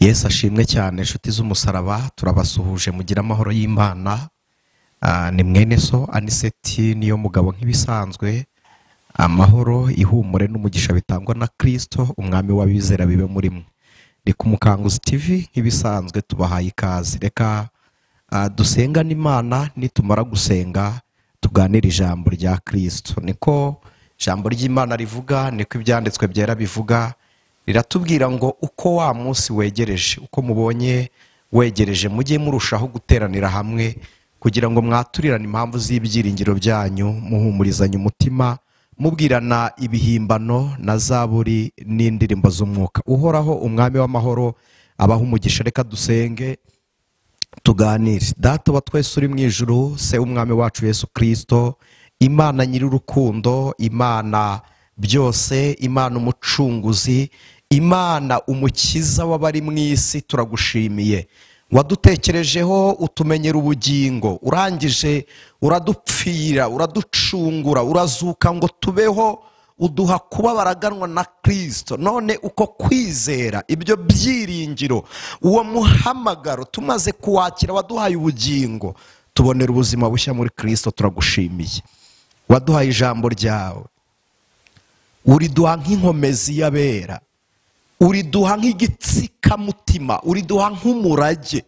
Yesu ashimwe cyane inshuti z'umusaraba, turabasuhuje mugira amahoro y'Imana. Ni mwene so Aniseti niyo mugabo nk'ibisanzwe. Amahoro, ihumure n'umugisha bitangwa na Kristo umwami w'abizera bibe muri mwe. Ni ku Mukanguzi TV nk'ibisanzwe, tubahaye ikaze. Reka dusengane Imana, nitumara gusenga tuganire ijambo rya Kristo. Niko ijambo ry'Imana rivuga, niko ibyanditswe byera bivuga. Riratubwira ngo uko wa munsi wegereje, uko mubonye wegereje, mujye murushaho guteranira hamwe kugira ngo mwaturirane impamvu z'ibyiringiro byanyu, muhumurizanye umutima, mubwirana ibihimbano na zaburi n'indirimbo z'umwuka. Uhoraho umwami w'amahoro abaha umugisha. Reka dusenge tuganire. Data wa twese uri mu ijuru, se umwami wacu Yesu Kristo, Imana nyir'urukundo, Imana byose, Imana umucunguzi, Imana umukiza w'abari mu isi, turagushimiye. Wadutekerejeho utumenyera ubugingo, urangije uradupfira, uraducungura, urazuka ngo tubeho, uduha kuba baraganwa na Kristo. None uko kwizera, ibyo byiringiro, uwo muhamagaro tumaze kuwakira, waduhaye ubugingo, tubonera ubuzima bushya muri Kristo. Turagushimiye. Waduhaye ijambo ryawe, uriduha nk'inkomezi y'abera, uriduha nk'igitsikamutima, uriduha nk'umurage.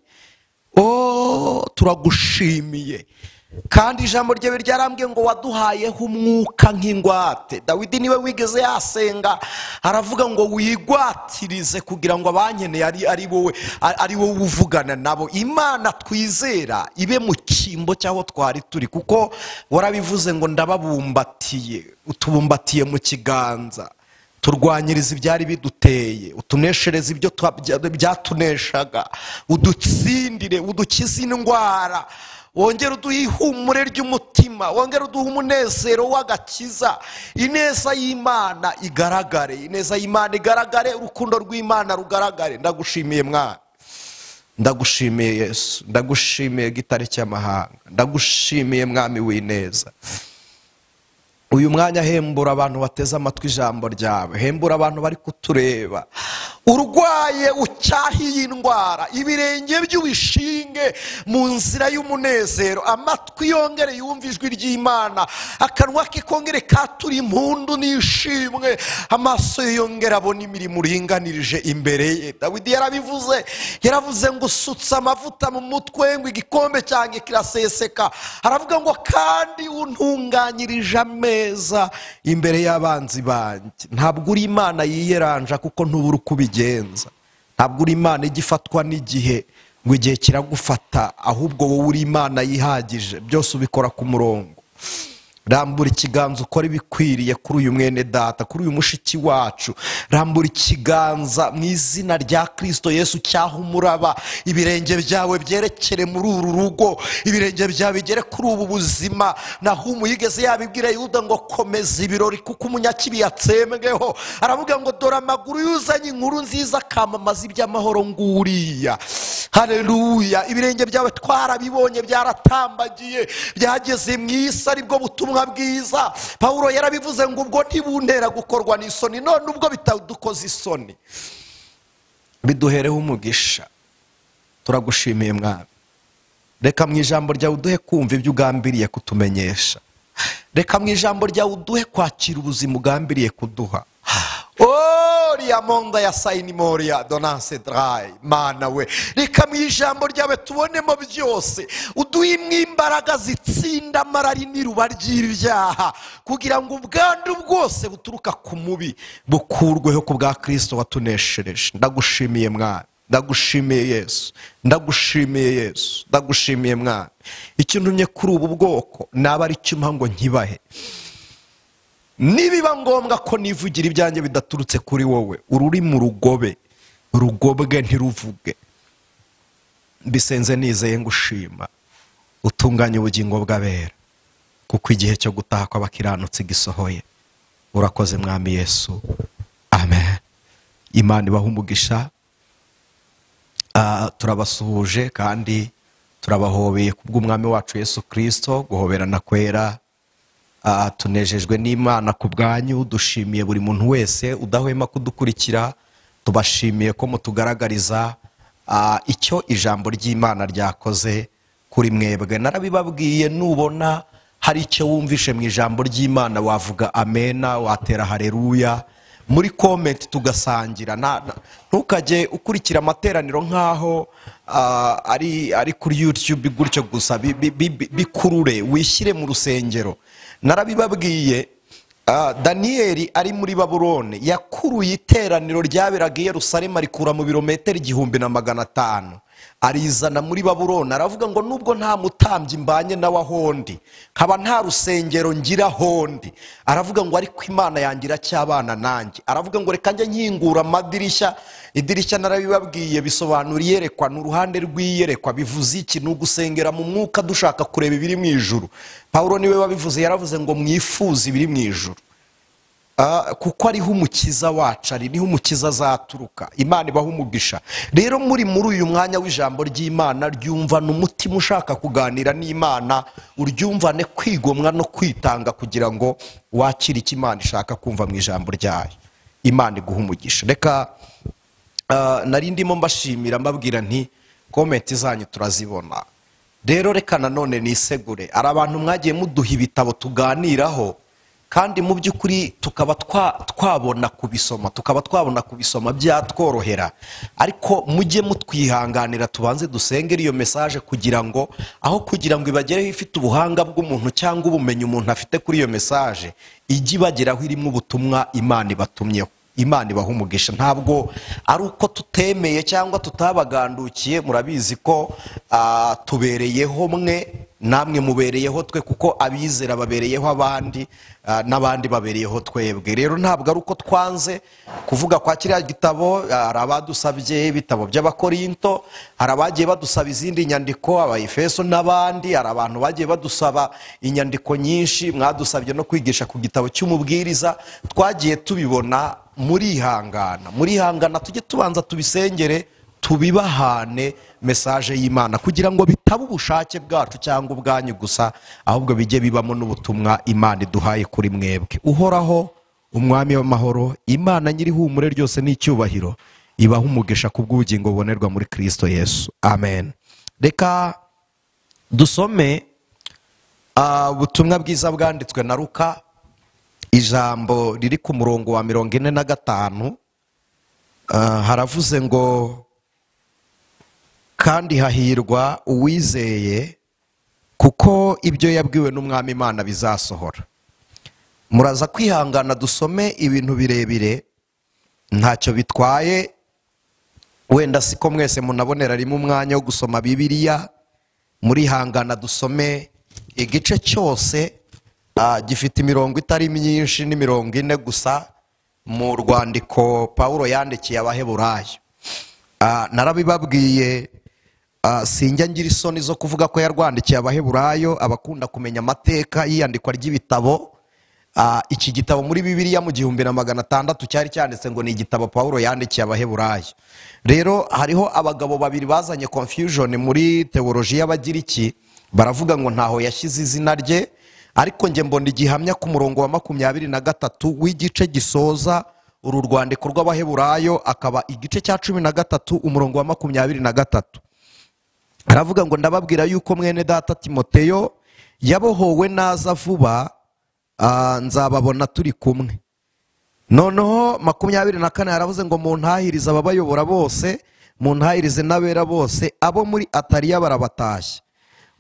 Oh, turagushimiye. Kandi ijambo ryawe ryarambwiye ngo waduhayeho umwuka nk'ingwate. Dawidi niwe wigeze yasenga aravuga ngo wigwatirize kugira ngo abankeneye ari wowe uvugana nabo. Imana twizera ibe mu cyimbo cy'aho twari turi, kuko warabivuze ngo ndababumbatiye, utubumbatiye mu kiganza, turwanyiriza ibyari biduteye, utuneshereza ibyo byatuneshaga, udutsindire, udukize indwara, wongere uduhe ihumure ry'umutima, wongere uduhe umunezero w'agakiza. Ineza y'Imana igaragare, ineza y'Imana igaragare, urukundo rw'Imana rugaragare. Ndagushimiye mwana, ndagushimiye Yesu, ndagushimiye gitare cy'amahanga, ndagushimiye mwami w'ineza. Uyu mwanya hembura abantu bateze amatwi ijambo ryawe, hembura abantu bari kutureba. Urwaye ucyahiye indwara, ibirenge by'ubishinge mu nzira y'umunezero, amatwi yongere yumva ijwi ry'Imana, akanwa ke kongere katura impundu n'ishimwe, amaso yongere abona imirimo uringanirije imbere ye. Dawidi yarabivuze, yaravuze ngo usutse amavuta mu mutwe ngo igikombe cyanjye kiraseseka. Aravuga ngo kandi untunganyirije ameza imbere y'abanzi banjye. Ntabwo uri Imana yiyeranja kuko ntubura uko ubigenza. Ntabwo uri Imana igifatwa n'igihe ngo igihe kiragufata, ahubwo wowe uri Imana yihagije, byose ubikora ku murongo. Rambura ikiganza ukora ibikwiriye kuri uyu mwene data, kuri uyu mushiki wacu. Rambura ikiganza mu izina rya Kristo Yesu cyaha umuraba, ibirenge byawe byerekere muri uru rugo, ibirenge byawe bigere kuri ubu buzima. Nahumu yigeze yabibwira Yuda ngo komeza ibirori kuko umunyakibi yatsembweho. Aravuga ngo dore amaguru yuzanye inkuru nziza akamamaza iby'amahoro nguriya. Haleluya. Ibirenge byawe twarabibonye, byaratambagiye, byageze mu isi, aribwo butumwa bwiza. Paulo yarabivuze ngo ubwo ntibuntera gukorwa n'isoni, none ubwo bitadukoza isoni, biduhereho umugisha. Turagushimiye mwami. Reka mu ijambo ryawe uduhe kumva ibyo ugambiriye kutumenyesha. Reka mu ijambo ryawe uduhe kwakira ubuzima ugambiriye kuduha. Oria monda ya saini moria donanse drai mana we. Reka mu ijambo ryawe tubonemo byose, uduhe imbaraga zitsinda amarari n'iruba ry'ibyaha, kugira ngo ubwandu bwose buturuka ku mubi bukurweho ku bwa Kristo watuneshereje. Ndagushimiye mwana, ndagushimiye Yesu, ndagushimiye Yesu, ndagushimiye mwana. Icyo ntumye kuri ubu bwoko naba ari cyo ngo nkibahe. Nibiba ngombwa ko nivugira ibyanjye bidaturutse kuri wowe, ururimi rugobe, rugobwe ntiruvuge. Mbisenze nizeye ngushima, utunganye ubugingo bw'abera, kuko igihe cyo gutaha kw'abakiranutsi gisohoye. Urakoze mwami Yesu, amen. Imana ibahe umugisha. Turabasuhuje kandi turabahobeye kubw'umwami wacu Yesu Kristo, guhoberana kwera. Tunejejwe n'Imana ku bwanyu, dushimiye buri muntu wese udahwema kudukurikira, tubashimiye ko mutugaragariza icyo ijambo ry'Imana ryakoze kuri mwebwe. Narabibabwiye, nubona hari icyo wumvishe mu ijambo ry'Imana wavuga amena, watera haleluya muri comment tugasangira. Ntukajye ukurikira amateraniro nkaho ari kuri YouTube gutyo gusa, bikurure wishyire mu rusengero. Narabibabwiye, Daniyeli ari muri Babuloni yakuruye iteraniro ryaberaga i Yerusalemu arikura mu birometero 1500 arizana muri Babuloni. Aravuga ngo nubwo nta mutambyi mbanye nawe ahondi, nkaba nta rusengero ngira hondi, aravuga ngo ariko Imana yanjye iracyabana nanjye. Aravuga ngo reka njye nkingura amadirishya. Idirishya narabibabwiye bisobanura iyerekwa, ni uruhande rw'iyerekwa. Bivuze iki? Ni ugusengera mu mwuka dushaka kureba ibiri mu ijuru. Paulo niwe wabivuze, yaravuze ngo mwifuze ibiri mu ijuru, kuko ariho umukiza wacu ari, niho umukiza azaturuka. Imana ibaha umugisha. Rero muri uyu mwanya w'ijambo ry'Imana, ryumvana umutima ushaka kuganira n'Imana, uryumvane kwigomwa no kwitanga kugira ngo wakire icyo Imana ishaka kumva mu ijambo ryayo. Imana iguha umugisha. Reka nari ndimo mbashimira mbabwira nti comment zanyu turazibona. Rero reka nanone nisegure, ari abantu mwagiye muduha ibitabo tuganiraho, kandi mu by'ukuri tukaba twabona kubisoma, tukaba twabona kubisoma byatworohera, ariko mujye mutwihanganira tubanze dusengere iyo message, kugira ngo aho kugira ngo ibagereho ifite ubuhanga bw'umuntu cyangwa ubumenyi umuntu afite kuri iyo message, ijye ibageraho irimo ubutumwa Imana ibatumyeho. Imana ibaha umugisha. Ntabwo ari uko tutemeye cyangwa tutabagandukiye, murabizi ko tubereyeho mwe, namwe mubereyeho twe, kuko abizera babereyeho abandi, n'abandi babereyeho twebwe. Rero ntabwo ari uko twanze kuvuga kwa kiriya gitabo. Hari abadusabye ibitabo by'Abakorinto, hari abagiye badusaba izindi nyandiko, Abaefeso n'abandi, hari abantu bagiye badusaba inyandiko nyinshi, mwadusabye no kwigisha ku gitabo cy'umubwiriza, twagiye tubibona. Murihangana, murihangana, tujye tubanza tubisengere, tubibahane message y'Imana, kugira ngo bitaba ubushake bwacu cyangwa ubwanyu gusa, ahubwo bijye bibamo n'ubutumwa Imana iduhaye kuri mwebwe. Uhoraho umwami w'amahoro, Imana nyiri humure ryose n'icyubahiro, ibaha umugisha kubw'ubugingo bubonerwa muri Kristo Yesu. Amen. Reka dusome ubutumwa bwiza bwanditswe na Luka, ijambo riri ku murongo wa 45. Haravuze ngo kandi hahirwa uwizeye, kuko ibyo yabwiwe n'umwami Imana bizasohora. Muraza kwihangana dusome ibintu birebire, ntacyo bitwaye, wenda siko mwese munabonera rimwe umwanya wo gusoma Bibiliya. Murihangana dusome igice cyose, gifite imirongo itari myinshi, ni 40 gusa, mu rwandiko Paulo yandikiye Abaheburayo. Narabibabwiye, sinjya ngira isoni zo kuvuga ko yarwandikiye Abaheburayo. Abakunda kumenya amateka y'iyandikwa ry'ibitabo, iki gitabo muri Bibiliya mu 1600 cyari cyanditse ngo ni igitabo Paulo yandikiye Abaheburayo. Rero hariho abagabo babiri bazanye confusion muri teoloji y'Abagiriki, baravuga ngo ntaho yashyize izina rye, ariko njye mbona igihamya ku murongo wa 23 w'igice gisoza uru rwandiko rw'Abaheburayo, akaba igice cya 13 umurongo wa 23. Aravuga ngo ndababwira yuko mwene data Timoteyo yabohowe naza vuba, nzababona turi kumwe. Noneho 24 yaravuze ngo muntahirize ababayobora bose, muntahirize n'abera bose, abo muri Ataliya barabatashye.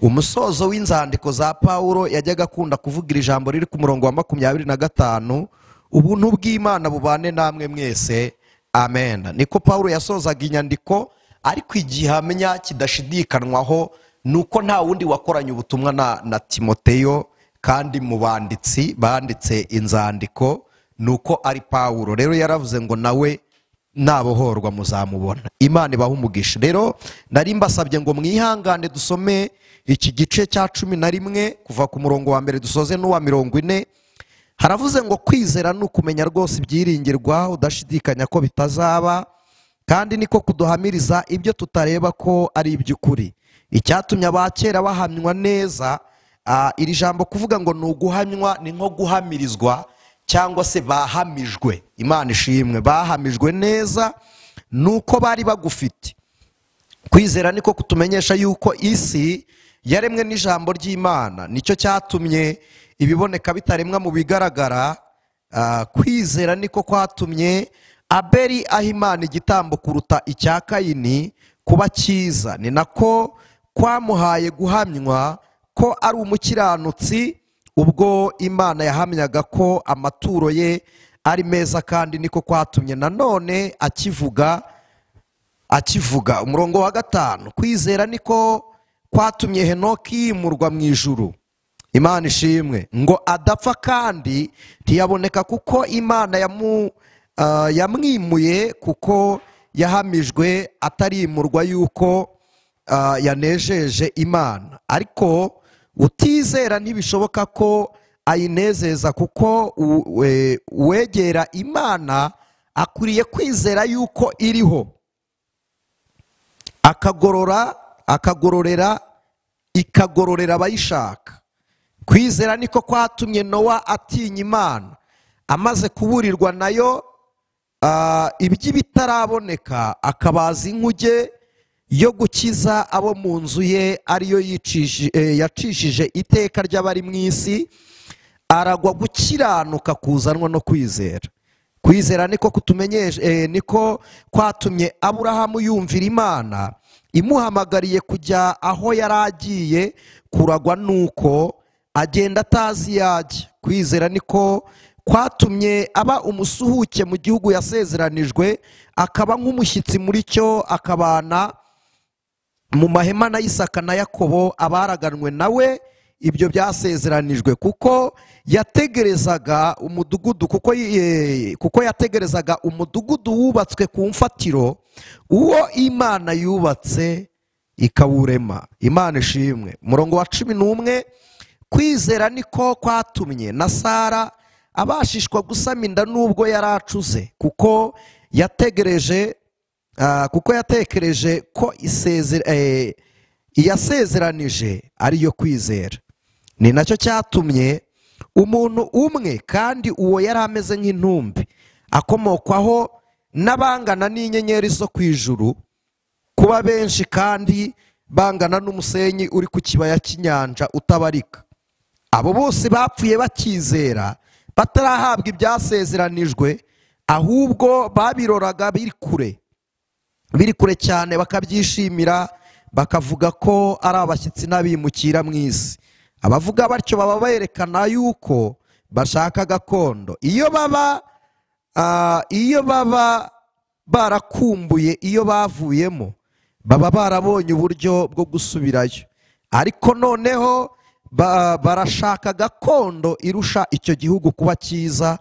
Umusozo w'inzandiko za Paulo yajyaga akunda kuvugira ijambo riri ku murongo wa 25, ubuntu bw'Imana bubane namwe mwese, amen. Niko Paulo yasozaga inyandiko, ariko igihamya kidashidikanwaho nuko nta wundi wakoranye ubutumwa na Timoteyo, kandi mu banditsi banditse inzandiko nuko ari Paulo. Rero yaravuze ngo nawe nabohorwa muzamubona. Imana ibaha umugisha. Rero nari mbasabye ngo mwihangane dusome iki gice cya 11 kuva ku murongo wa mbere dusoze n'uwa 40. Haravuze ngo kwizera ni ukumenya rwose ibyiringirwa udashidikanya ko bitazaba, kandi niko kuduhamiriza ibyo tutareba ko ari iby'ukuri. Icyatumye abakera bahamywa neza, iri jambo kuvuga ngo ni uguhamywa ni nko guhamirizwa cyangwa se bahamijwe. Imana ishimwe, bahamijwe neza nuko bari bagufite. Kwizera niko kutumenyesha yuko isi yaremwe n'ijambo ry'Imana, nicyo cyatumye ibiboneka bitaremwa mu bigaragara. Kwizera niko kwatumye Abeli aha Imana igitambo kuruta icya Kayini kuba cyiza, ni nako kwamuhaye guhamywa ko ari umukiranutsi ubwo Imana yahamyaga ko amaturo ye ari meza, kandi niko kwatumye nanone akivuga. Umurongo wa 5, kwizera niko kwatumye Henoki yimurwa mu ijuru, Imana ishimwe, ngo adapfa kandi ntiyaboneka kuko Imana yamwimuye, kuko yahamijwe atarimurwa yuko yanejeje Imana. Ariko utizera ntibishoboka ko ayinezeza, kuko uwegera Imana akwiriye kwizera yuko iriho, akagororera ikagororera abayishaka. Kwizera niko kwatumye Nowa atinya Imana, amaze kuburirwa nayo iby'ibitaraboneka, akabaza inkuge yo gukiza abo mu nzu ye, ariyo yacishije iteka ry'abari mu isi, aragwa gukiranuka kuzanwa no kwizera. Kwizera niko kutumenyesha, niko kwatumye Aburahamu yumvira Imana imuhamagariye kujya aho yari agiye kuragwa, nuko agenda atazi yajya. Kwizera niko kwatumye aba umusuhuke mu gihugu yasezeranijwe, akaba nk'umushyitsi muri cyo, akabana mu mahema na Isaka na Yakobo abaraganwe nawe ibyo byasezeranijwe, kuko yategerezaga umudugudu, kuko yategerezaga umudugudu wubatswe ku mfatiro, uwo Imana yubatse ikawurema. Imana ishimwe. Umurongo wa 11, kwizera niko kwatumye na Sara abashishwa gusama inda nubwo yaracuze, kuko yategereje ko iyasezeranije ariyo kwizera. Ni nacyo cyatumye umuntu umwe, kandi uwo yari ameze nk'intumbi, akomokwaho n'abangana n'inyenyeri zo ku ijuru kuba benshi, kandi bangana n'umusenyi uri ku kibaya cy'inyanja utabarika. Abo bose bapfuye bakizera, batarahabwa ibyasezeranijwe, ahubwo babiroraga biri kure cyane, bakabyishimira, bakavuga ko ari abashyitsi n'abimukira mu isi. Abavuga batyo baba berekana yuko bashaka gakondo. Iyo baba barakumbuye iyo bavuyemo, baba barabonye uburyo bwo gusubirayo. Ariko noneho barashaka gakondo irusha icyo gihugu kuba cyiza,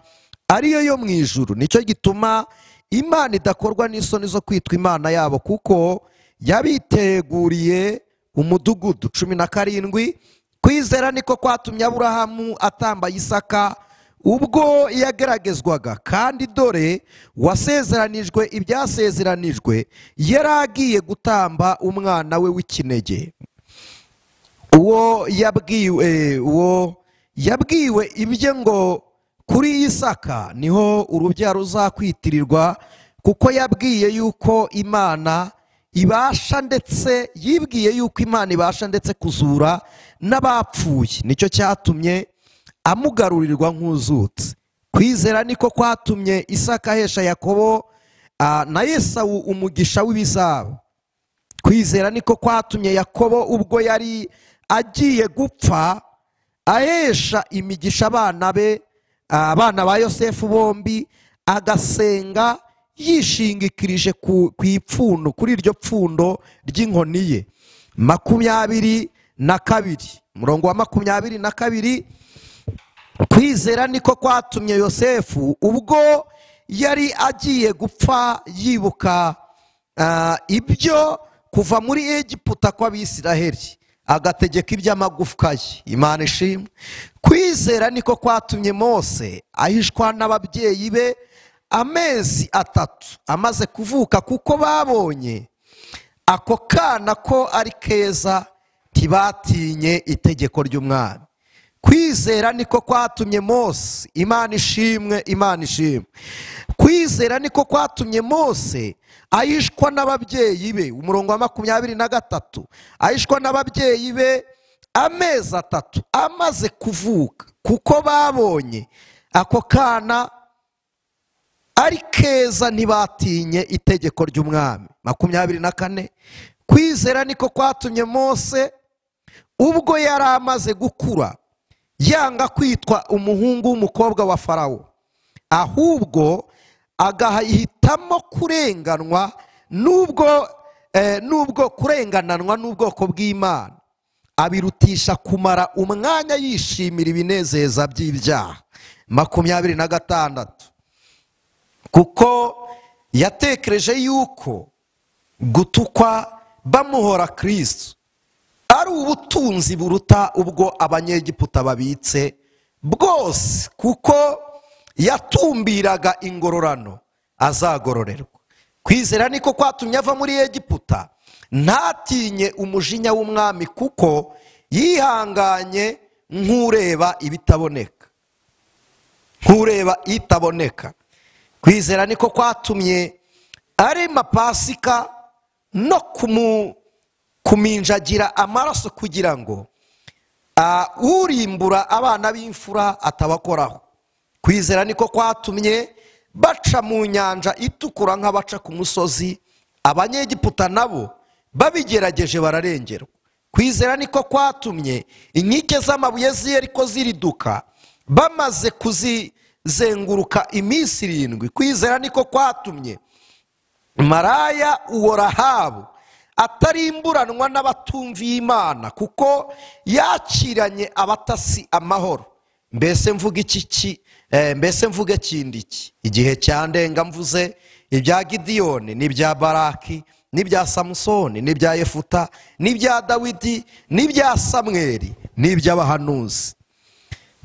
ariyo yo mu ijuru. Nicyo gituma Imana idakorwa n'isoni zo kwitwa Imana yabo, kuko yabiteguriye umudugudu. 17, kwizera niko kwatumye Aburahamu atamba Isaka ubwo yageragezwaga, kandi dore wasezeranijwe ibyasezeranijwe yari agiye gutamba umwana we w'ikinege, uwo yabwiwe ibye ngo kuri Isaka niho urubyaro ruzakwitirirwa, kuko yabwiye yuko Imana ibasha ndetse yibwiye yuko Imana ibasha ndetse kuzura n'abapfuye. Nicyo cyatumye amugarurirwa nk'uzutse. Kwizera niko kwatumye Isaka ahesha Yakobo na Esawu umugisha w'ibizabo. Kwizera niko kwatumye Yakobo ubwo yari agiye gupfa ahesha imigisha abana be, abana ba Yosefu bombi, agasenga yishingikirije ku ipfundo, kuri iryo pfundo ry'inkoni ye. 22, umurongo wa 22, kwizera niko kwatumye Yosefu ubwo yari agiye gupfa yibuka ibyo kuva muri Egiputa kw'Abisiraheli, agategeka iby'amagufwa ye. Imana ishimwe. Kwizera niko kwatumye Mose ahishwa n'ababyeyi be amezi 3 amaze kuvuka, kuko babonye ako kana ko ari keza, ntibatinye itegeko ry'umwami. Kwizera niko kwatumye Mose, Imana ishimwe, Imana ishimwe. Kwizera niko kwatumye Mose ahishwa n'ababyeyi be, umurongo wa 23, ahishwa n'ababyeyi be amezi 3 amaze kuvuka, kuko babonye ako kana ari keza ntibatinye itegeko ry'umwami. 24, kwizera niko kwatumye Mose ubwo yari amaze gukura yanga kwitwa umuhungu w'umukobwa wa Farawo, ahubwo agahitamo kurenganwa nubwo kurengananwa n'ubwoko bw'Imana, abirutisha kumara umwanya yishimira ibinezeza by'ibyaha. 26, kuko yatekereje yuko gutukwa bamuhora Kristo ari ubutunzi buruta ubwo Abanyegiputa babitse bwose, kuko yatumbiraga ingororano azagororerwa. Kwizera niko kwatumye ava muri Egiputa ntatinye umujinya w'umwami, kuko yihanganye nk'ureba ibitaboneka, nk'ureba itaboneka. Kwizera niko kwatumye arema Pasika no kuminjagira amaraso, kugira ngo urimbura abana b'imfura atabakoraho. Kwizera niko kwatumye baca mu nyanja itukura nk'abaca ku musozi, Abanyegiputa nabo babigerageje bararengerwa. Kwizera niko kwatumye inkike z'amabuye z'i Yeriko ziriduka bamaze kuzizenguruka iminsi 7. Kwizera niko kwatumye maraya uwo Rahabu atarimburanwa n'abatumviye Imana, kuko yakiranye abatasi amahoro. Mbese mvuga iki? Mbese mvuge kindi iki? Igihe cyandenga mvuze ibya Gidiyoni n'ibya Baraki n'ibya Samusoni n'ibya Yefuta n'ibya Dawidi n'ibya Samweli n'iby'abahanuzi.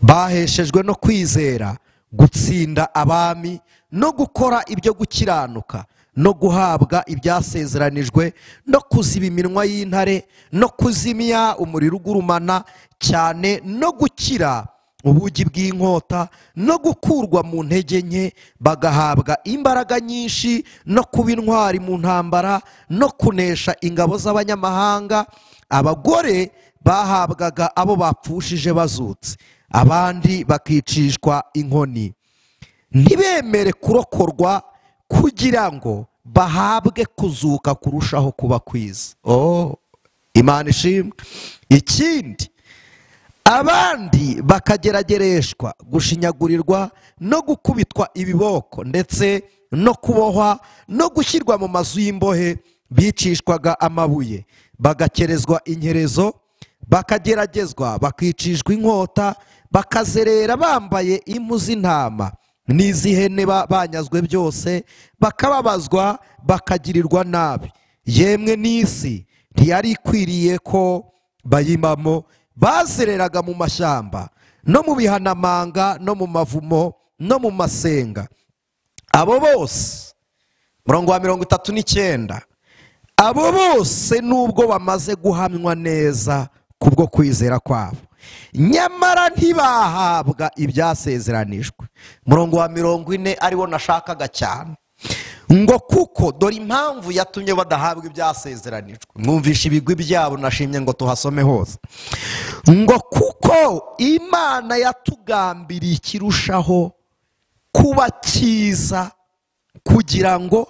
Baheshejwe no kwizera gutsinda abami no gukora ibyo gukiranuka no guhabwa ibyasezeranijwe no kuziba iminwa y'intare no kuzimya umuriro ugurumana cyane no gukira ubugi bw'inkota no gukurwa mu ntege nke bagahabwa imbaraga nyinshi no kuba intwari mu ntambara no kunesha ingabo z'abanyamahanga. Abagore bahabwaga abo bapfushije bazutse, abandi bakicishwa inkoni, ntibemere kurokorwa kugira ngo bahabwe kuzuka kurushaho kuba kwiza. Oh, Imana ishimwe. Ikindi, abandi bakageragereshwa gushinyagurirwa no gukubitwa ibiboko ndetse no kubohwa no gushyirwa mu mazu y'imbohe, bicishwaga amabuye, bagakerezwa inkerezo, bakageragezwa, bakicishwa inkota, bakazerera bambaye impu z'intama n'iz'ihene banyazwe byose, bakababazwa, bakagirirwa nabi. Yemwe n'isi ntiyari ikwiriye ko bayimamo, bazereraga mu mashyamba no mu bihanamanga no mu mavumo no mu masenga. Abo bose, murongo wa 39, abo bose nubwo bamaze guhamywa neza kubwo kwizera kwabo, nyamara ntibahabwa ibyasezeranijwe. Murongo wa 40 ariwo nashakaga cyane, ngo kuko dore impamvu yatumye badahabwa ibyasezeranijwe. Mwumvisha ibigwi byabo, nashimye ngo tuhasome hose. Ngo kuko Imana yatugambiriye ikirushaho kuba cyiza, kugira ngo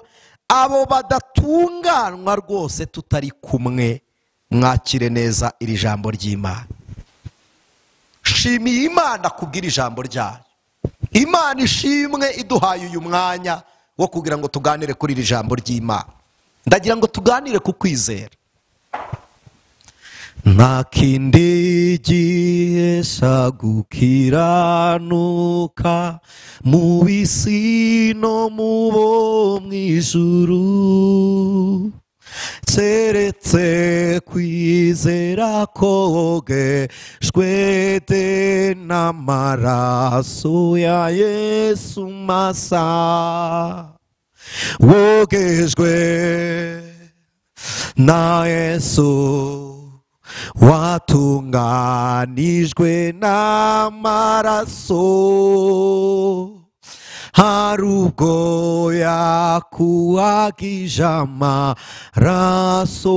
abo badatunganwa rwose tutari kumwe. Mwakire neza iri jambo ry'Imana. Shimiye Imana kubwira ijambo ryayo. Imana ishimwe iduhaye uyu mwanya wo kugira ngo tuganire kuri iri jambo ry'Imana. Ndagira ngo tuganire ku kwizera. Nta kindi gihesha gukiranuka mu bisi no mu bo mu ijuru, keretse kwizera kogejwe n'amaraso ya Yesu masa, wogejwe na Yesu, Watunganijwe n'amaraso, hari ubwo yakuhagije amaraso,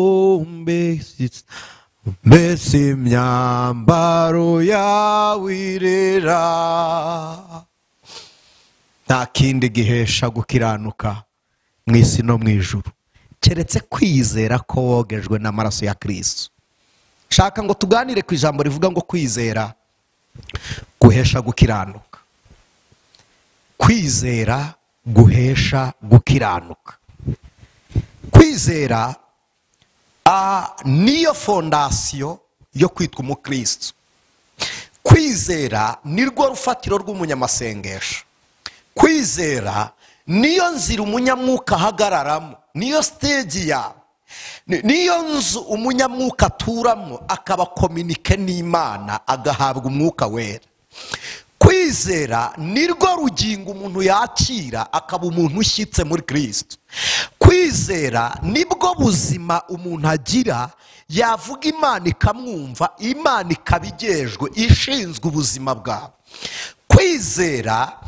mbese imyambaro yawe irera. Nta kindi gihesha gukiranuka mu isi no mu ijuru keretse kwizera ko wogejwe n'amaraso ya Kristo. Shaka ngo tuganire ku ijambo rivuga ngo kwizera guhesha gukiranuka. Kwizera guhesha gukiranuka. Kwizera niyo fondasiyo yo kwitwa umukristo. Kwizera nirwo rufatiro rw'umunyamasengesho. Kwizera niyo nzira umunyamwuka ahagararamo, niyo stage yawe, niyo nzu umunyamwuka aturamo, akaba kominike n'Imana, agahabwa umwuka wera. Kwizera nirwo rugingo umuntu yakira akaba umuntu ushyitse muri Kristo. Kwizera nibwo buzima umuntu agira, yavuga Imana ikamwumva, Imana ikabigejwe ishinzwe ubuzima bwawe. Kwizera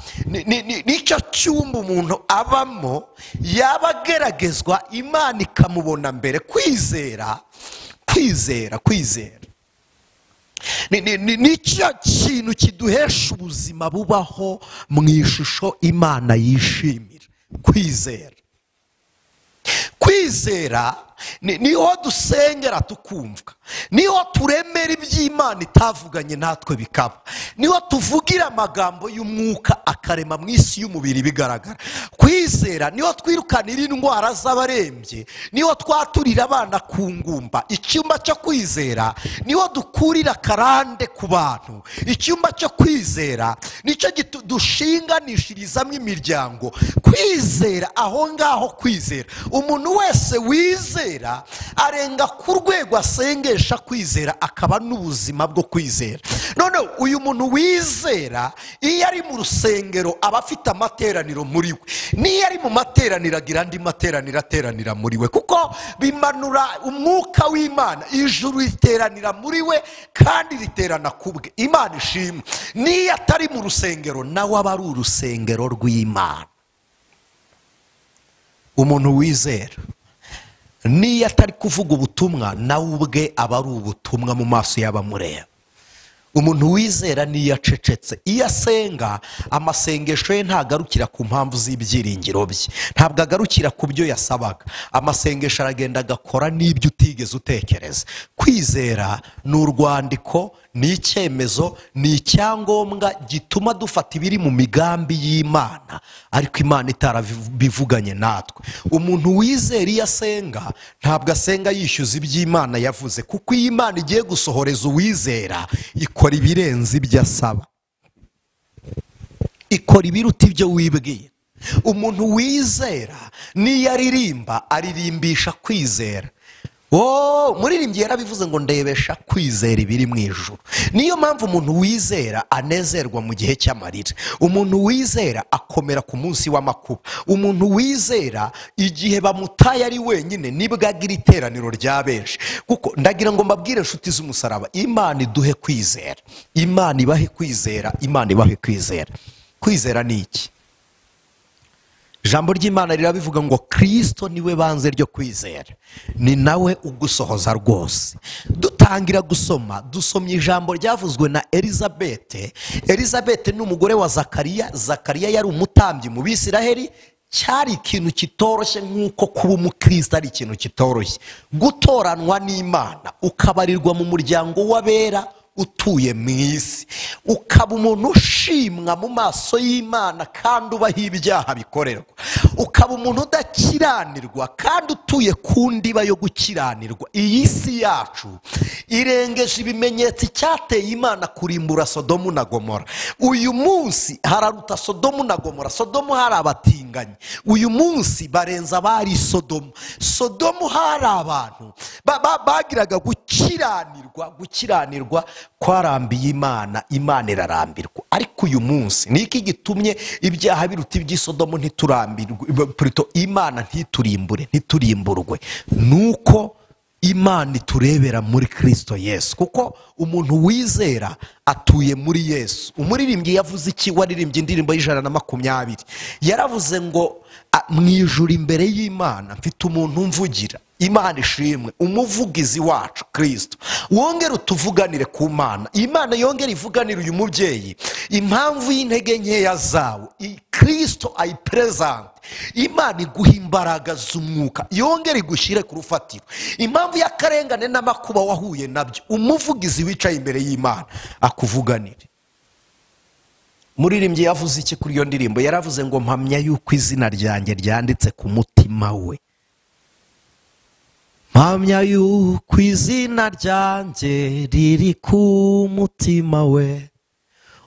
nicyo cyumba umuntu abamo, yaba ageragezwa Imana ikamubona mbere. Kwizera, kwizera, kwizera nicyo kintu kiduhesha ubuzima bubaho mu ishusho Imana yishimira. Kwizera, kwizera niho dusengera tukumvwa, niho turemera iby'Imana itavuganye natwe bikaba, niho tuvugira amagambo y'umwuka akarema mu isi y'umubiri bigaragara. Kwizera niho twirukanira indwara z'abarembye, niho twaturira abana ku ngumba. Icyumba cyo kwizera niho dukurira karande ku bantu. Icyumba cyo kwizera nicyo dushinganishirizamo imiryango. Kwizera aho ngaho, kwizera umuntu wese wizera arenga ku rwego asengesha kwizera, akaba n'ubuzima bwo kwizera. None uyu muntu wizera iyo ari mu rusengero aba afite amateraniro muri we, niyo ari mu materaniro agira andi materaniro ateranira muri we, kuko bimanura umwuka w'Imana. Ijuru riteranira muri we kandi riterana kubwe. Imana ishimwe. Niyo atari mu rusengero nawe aba ari urusengero rw'Imana. Umuntu wizera niyo atari kuvuga ubutumwa nawe ubwe aba ari ubutumwa mu maso y'abamureba. Umuntu wizera niyo acecetse, iyo asenga amasengesho ye ntagarukira ku mpamvu z'ibyiringiro bye, ntabwo agarukira ku byo yasabaga. Amasengesho aragenda agakora n'ibyo utigeze utekereza. Kwizera ni urwandiko, ni icyemezo, ni icyangombwa gituma dufata ibiri mu migambi y'Imana ariko Imana itarabivuganye natwe. Umuntu wizera iyo asenga ntabwo asenga yishyuza iby'Imana yavuze, kuko iyo Imana igiye gusohoreza uwizera ikora ibirenze ibyo asaba, ikora ibiruta ibyo wibwira. Umuntu wizera niyo aririmba aririmbisha kwizera. Umuririmbyi yarabivuze ngo ndebesha kwizera ibiri mu ijuru. Niyo mpamvu umuntu wizera anezerwa mu gihe cy'amarira. Umuntu wizera akomera ku munsi w'amakuba. Umuntu wizera igihe bamutaye ari wenyine nibwo agira iteraniro rya benshi. Kuko ndagira ngo mbabwire inshuti z'umusaraba, Imana iduhe kwizera, Imana ibahe kwizera, Imana ibahe kwizera. Kwizera ni iki? Ijambo ry'Imana rirabivuga ngo Kristo niwe banze ryo kwizera, ni nawe ugusohoza rwose. Dutangira gusoma, dusomye ijambo ryavuzwe na Elizabeth. Elizabeth ni umugore wa Zakariya. Zakariya yari umutambyi mu Bisiraheli. Cyari ikintu kitoroshye nk'uko kuba umukristo ari ikintu kitoroshye. Gutoranwa n'Imana ukabarirwa mu muryango w'abera utuye mu isi, ukaba umuntu ushimwa mu maso y'Imana kandi ubaho ibyaha bikorerwa, ukaba umuntu udakiranirwa kandi utuye ku ndiba yo gukiranirwa. Iyi si yacu irengeje ibimenyetso icyateye Imana kurimbura Sodomu na Gomora. Uyu munsi hararuta Sodomu na Gomora. Sodomu hari abatinganyi, uyu munsi barenza abari Sodomu. Sodomu hari abantu bagiraga gukiranirwa, gukiranirwa kwarambiye Imana, Imana irarambirwa. Ariko uyu munsi niki gitumye ibyaha biruta iby'isodomu ntiturambirwe, Imana ntiturimbure, ntiturimburwe? Nuko Imana iturebera muri Kristo Yesu, kuko umuntu wizera atuye muri Yesu. Umuririmbyi yavuze iki? Waririmbye indirimbo y'120 yaravuze ngo mu ijuru imbere y'Imana mfite umuntu umvugira. Imana ishimwe, umuvugizi wacu Kristo. Wongere utuvuganire ku Mana. Imana yongere ivuganire uyu mubyeyi impamvu y'intege nkeya zawe, Kristo ayipresente. Imana iguha imbaraga z'umwuka, yongere igushyire ku rufatiro. Impamvu y'akarengane n'amakuba wahuye nabyo, umuvugizi wicaye imbere y'Imana akuvuganire. Muririmbyi yavuze iki kuri iyo ndirimbo? Yaravuze ngo mpamya yuko izina ryanjye ryanditse ku mutima we. Mpamya yuko izina ryanjye riri ku mutima we,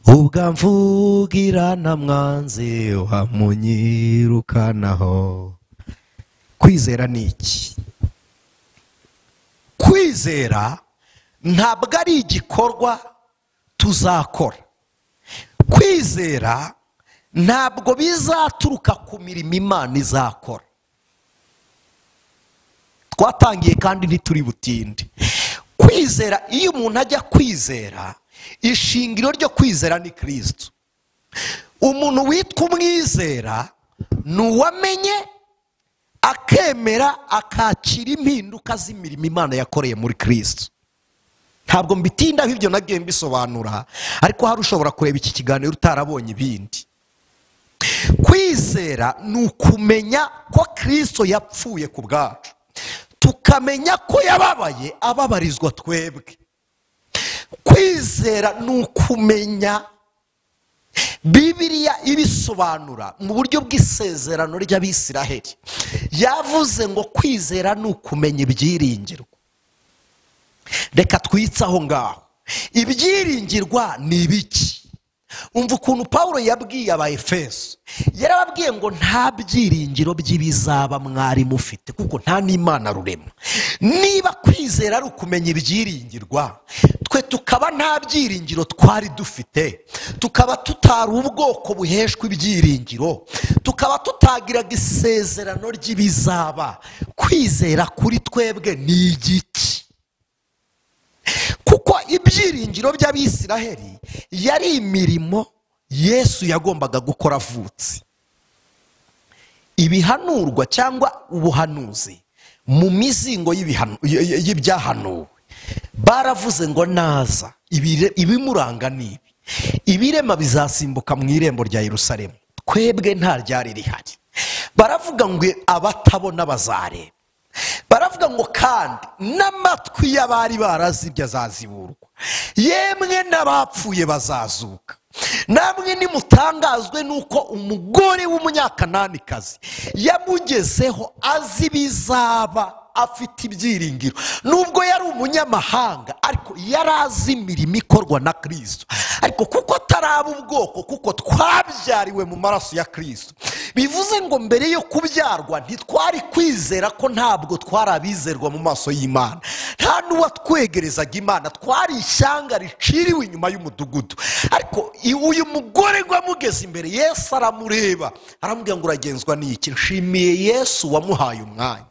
ubwo mvugira na mwanzi wamunyirukanaho. Kwizera ni iki? Kwizera ntabwo ari igikorwa tuzakora. Kwizera ntabwo bizaturuka ku mirimo Imana izakora. Twatangiye kandi ntituri butinde. Kwizera, iyo umuntu ajya kwizera, ishingiro ryo kwizera ni Kristo. Umuntu witwa umwizera ni uwamenye akemera akakira impinduka z'imirimo Imana yakoreye muri Kristo. Ntabwo mbitindaho ibyo nagiye mbisobanura, ariko hari ushobora kureba iki kiganiro utarabonye ibindi. Kwizera ni ukumenya ko Kristo yapfuye ku bwacu, tukamenya ko yababaye ababarizwa twebwe. Kwizera ni ukumenya, Bibiliya ibisobanura mu buryo bw'isezerano ry'Abisiraheli. Yavuze ngo kwizera ni ukumenya ibyiringirwa. Reka twitse aho ngaho. Ibyiringirwa ni ibiki? Umva ukuntu Pawulo yabwiye Abaefeso. Yarababwiye ngo nta byiringiro by'ibizaba mwari mufite, kuko nta n'Imana rurema. Niba kwizera ari ukumenya ibyiringirwa, twe tukaba nta byiringiro twari dufite, tukaba tutari ubwoko buheshwa ibyiringiro, tukaba tutagiraga isezerano ry'ibizaba, kwizera kuri twebwe ni igiki? Kuko ibyiringiro by'Abisiraheli yari imirimo Yesu yagombaga gukora avutse. Ibihanurwa cyangwa ubuhanuzi mu mizingo y'ibyahanuwe, baravuze ngo naza ibimuranga ni ibi, ibirema bizasimbuka mu irembo rya Yerusalemu, twebwe nta ryari rihari. Baravuga ngo abatabona bazareba. Baravuga ngo kandi n'amatwi y'abari barazibye azaziburwa, yemwe n'abapfuye bazazuka. Namwe nimutangazwe nuko umugore w'umunyakananikazi yamugezeho azi bizaba, afite ibyiringiro. Nubwo yari umunyamahanga, ariko yari azi imirimo ikorwa na Kristo. Ariko kuko ataraba ubwoko, kuko twabyariwe mu maraso ya Kristo, bivuze ngo mbere yo kubyarwa ntitwari kwizera ko ntabwo twari abizerwa mu maso y'Imana. Nta n'uwatwegerezaga Imana, twari ishyanga riciriwe inyuma y'umudugudu. Ariko uyu mugore ngo amugeze imbere, Yesu aramureba aramubwira ngo uragenzwa n'iki? Nshimiye Yesu wamuhaye umwanya.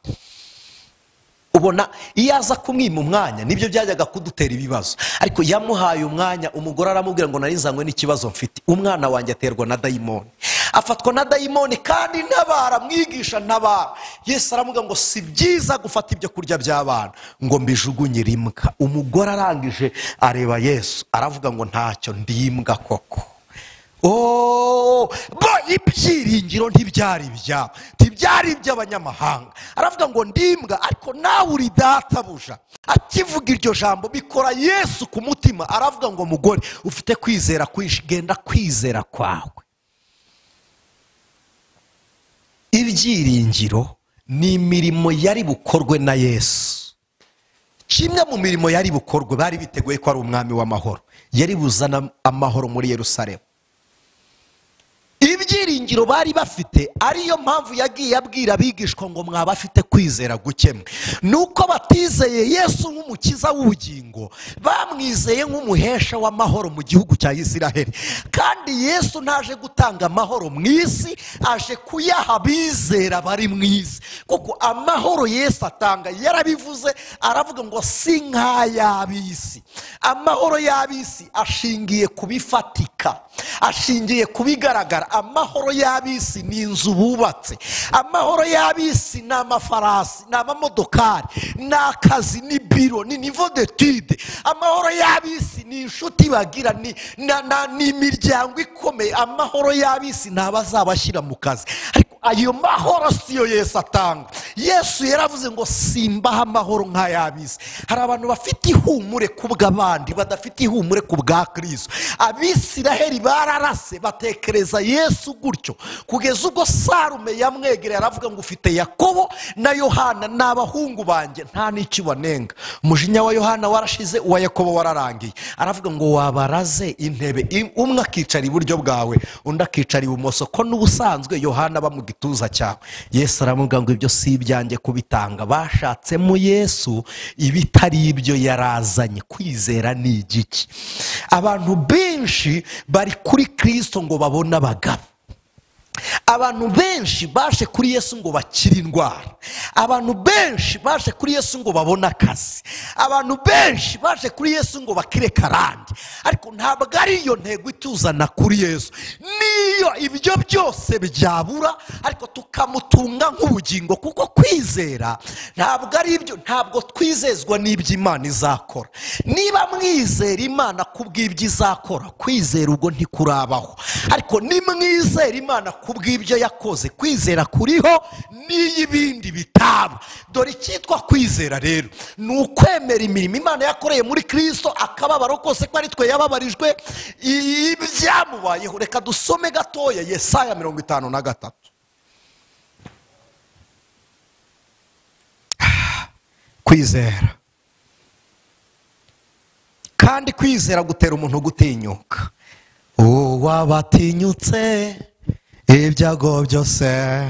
Ubona iyo aza kumwima umwanya nibyo byajyaga kudutera ibibazo, ariko yamuhaye umwanya. Umugore aramubwira ngo narizanywe n'ikibazo mfite, umwana wanjye aterwa na dayimoni, afatwa na dayimoni kandi ntabara, mwigisha ntabara. Yesu aramubwira ngo si byiza gufata ibyo kurya by'abana ngo mbijugunyire imbwa. Umugore arangije areba Yesu aravuga ngo ntacyo ndi imbwa koko. Bo ibyiringiro ntibyari ibyabo, ntibyari iby'abanyamahanga. Aravuga ngo ndimbwa, ariko nawe uri databuja. Akivuga iryo jambo bikora Yesu ku mutima, aravuga ngo mugore ufite kwizera kwinshi, genda kwizera kwawe. Ibyiringiro ni imirimo yari bukorwe na Yesu. Kimwe mu mirimo yari bukorwe, bari biteguye ko ari umwami w'amahoro, yari buzana amahoro muri Yerusalemu. Ibyiringiro bari bafite, ariyo mpamvu yagiye abwira abigishwa ngo mwabafite kwizera gukemwe, nuko batizeye Yesu nk'umukiza w'ubugingo, bamwizeye nk'umuhesha w'amahoro mu gihugu cya Isiraheli. Kandi Yesu ntaje gutanga amahoro mu isi, aje kuyaha abizera bari mu isi. Kuko amahoro Yesu atanga yarabivuze, aravuga ngo si nk'ay'ab'isi. Amahoro y'ab'isi ashingiye ku bifatika, ashingiye ku bigaragara. Amahoro y'ab'isi ni inzu bubatse, amahoro y'ab'isi ni amafarasi, ni amamodokari, ni akazi, ni biro, ni niveau d'étude. Amahoro y'ab'isi ni inshuti bagira, ni imiryango ikomeye. Amahoro y'ab'isi ni abazabashyira mu kazi. Ariko ayo mahoro siyo Yesu atanga. Yesu yaravuze ngo simbaha amahoro nk'ay'ab'isi. Hari abantu bafite ihumure ku bw'abandi, badafite ihumure ku bwa Kristo. Abisiraheli bararase batekereza Yesu gutyo, kugeza ubwo Sarume yamwegereye aravuga ngo ufite Yakobo na Yohana n'abahungu banjye, nta n'icyo banenga. Umujinya wa Yohana warashize, uwa Yakobo wararangiye. Aravuga ngo wabaraze intebe, umwe akicara iburyo bwawe, undi akicara ibumoso, ko n'ubusanzwe Yohana aba mu gituza cyawe. Yesu aramubwira ngo ibyo si ibyanjye kubitanga. Bashatsemo Yesu ibitari ibyo yarazanye. Kwizera ni igiki? Abantu benshi bari kuri Kristo ngo babone abagabo. Abantu benshi baje kuri Yesu ngo bakire indwara. Abantu benshi baje kuri Yesu ngo babone akazi. Abantu benshi baje kuri Yesu ngo bakire karande. Ariko ntabwo ari iyo ntego ituzana kuri Yesu. Niyo ibyo byose byabura, ariko tukamutunga nk'ubugingo. Kuko kwizera ntabwo ari ibyo, ntabwo twizezwa n'ibyo Imana izakora. Niba mwizera Imana kubw'ibyo izakora, kwizera ubwo ntikurabaho. Ariko nimwizera Imana kubw'ibyo yakoze, kwizera kuriho n'iy'ibindi bitaba. Dore icyitwa kwizera rero ni ukwemera imirimo Imana yakoreye muri Kristo, akababaro kose ko ari twe yababarijwe, ibyamubayeho. Reka dusome gatoya Yesaya 53. Kwizera. Kandi kwizera gutera umuntu gutinyuka. Uwabatinyutse ibyago byose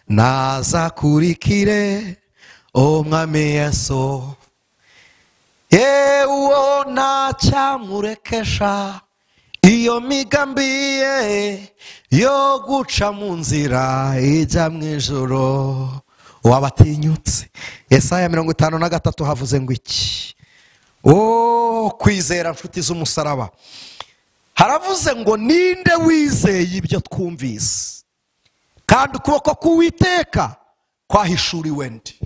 nazakurikire umwami Yesu. Yewe ntacyamurekesha iyo migambi ye yo guca mu nzira ijya mu ijuru. Wabatinyutse. Yesaya 53 havuze ngo iki? Oh, kwizera nshuti z'umusaraba. Haravuze ngo ninde wizeye ibyo twumvise, kandi ukuboko k'Uwiteka kwahishuriwe ndi.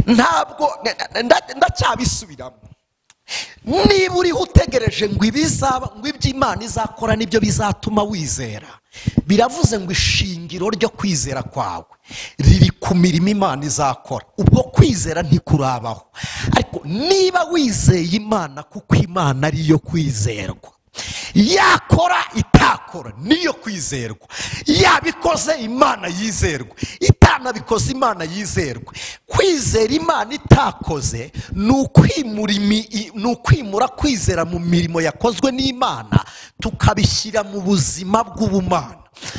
Ntabwo ndacyabisubiramo. Niba uriho utegereje ngo ibizaba, ngo ibyo Imana izakora nibyo bizatuma wizera, biravuze ngo ishingiro ryo kwizera kwawe riri ku mirimo Imana izakora. Ubwo kwizera ntikurabaho. Ariko niba wizeye Imana kuko Imana ariyo kwizerwa, yakora itakora niyo kwizerwa, yabikoze Imana yizerwa, itanabikoze Imana yizerwa. Kwizera Imana itakoze ni ukwimura kwizera mu mirimo yakozwe n'Imana, tukabishyira mu buzima bw'ubumana.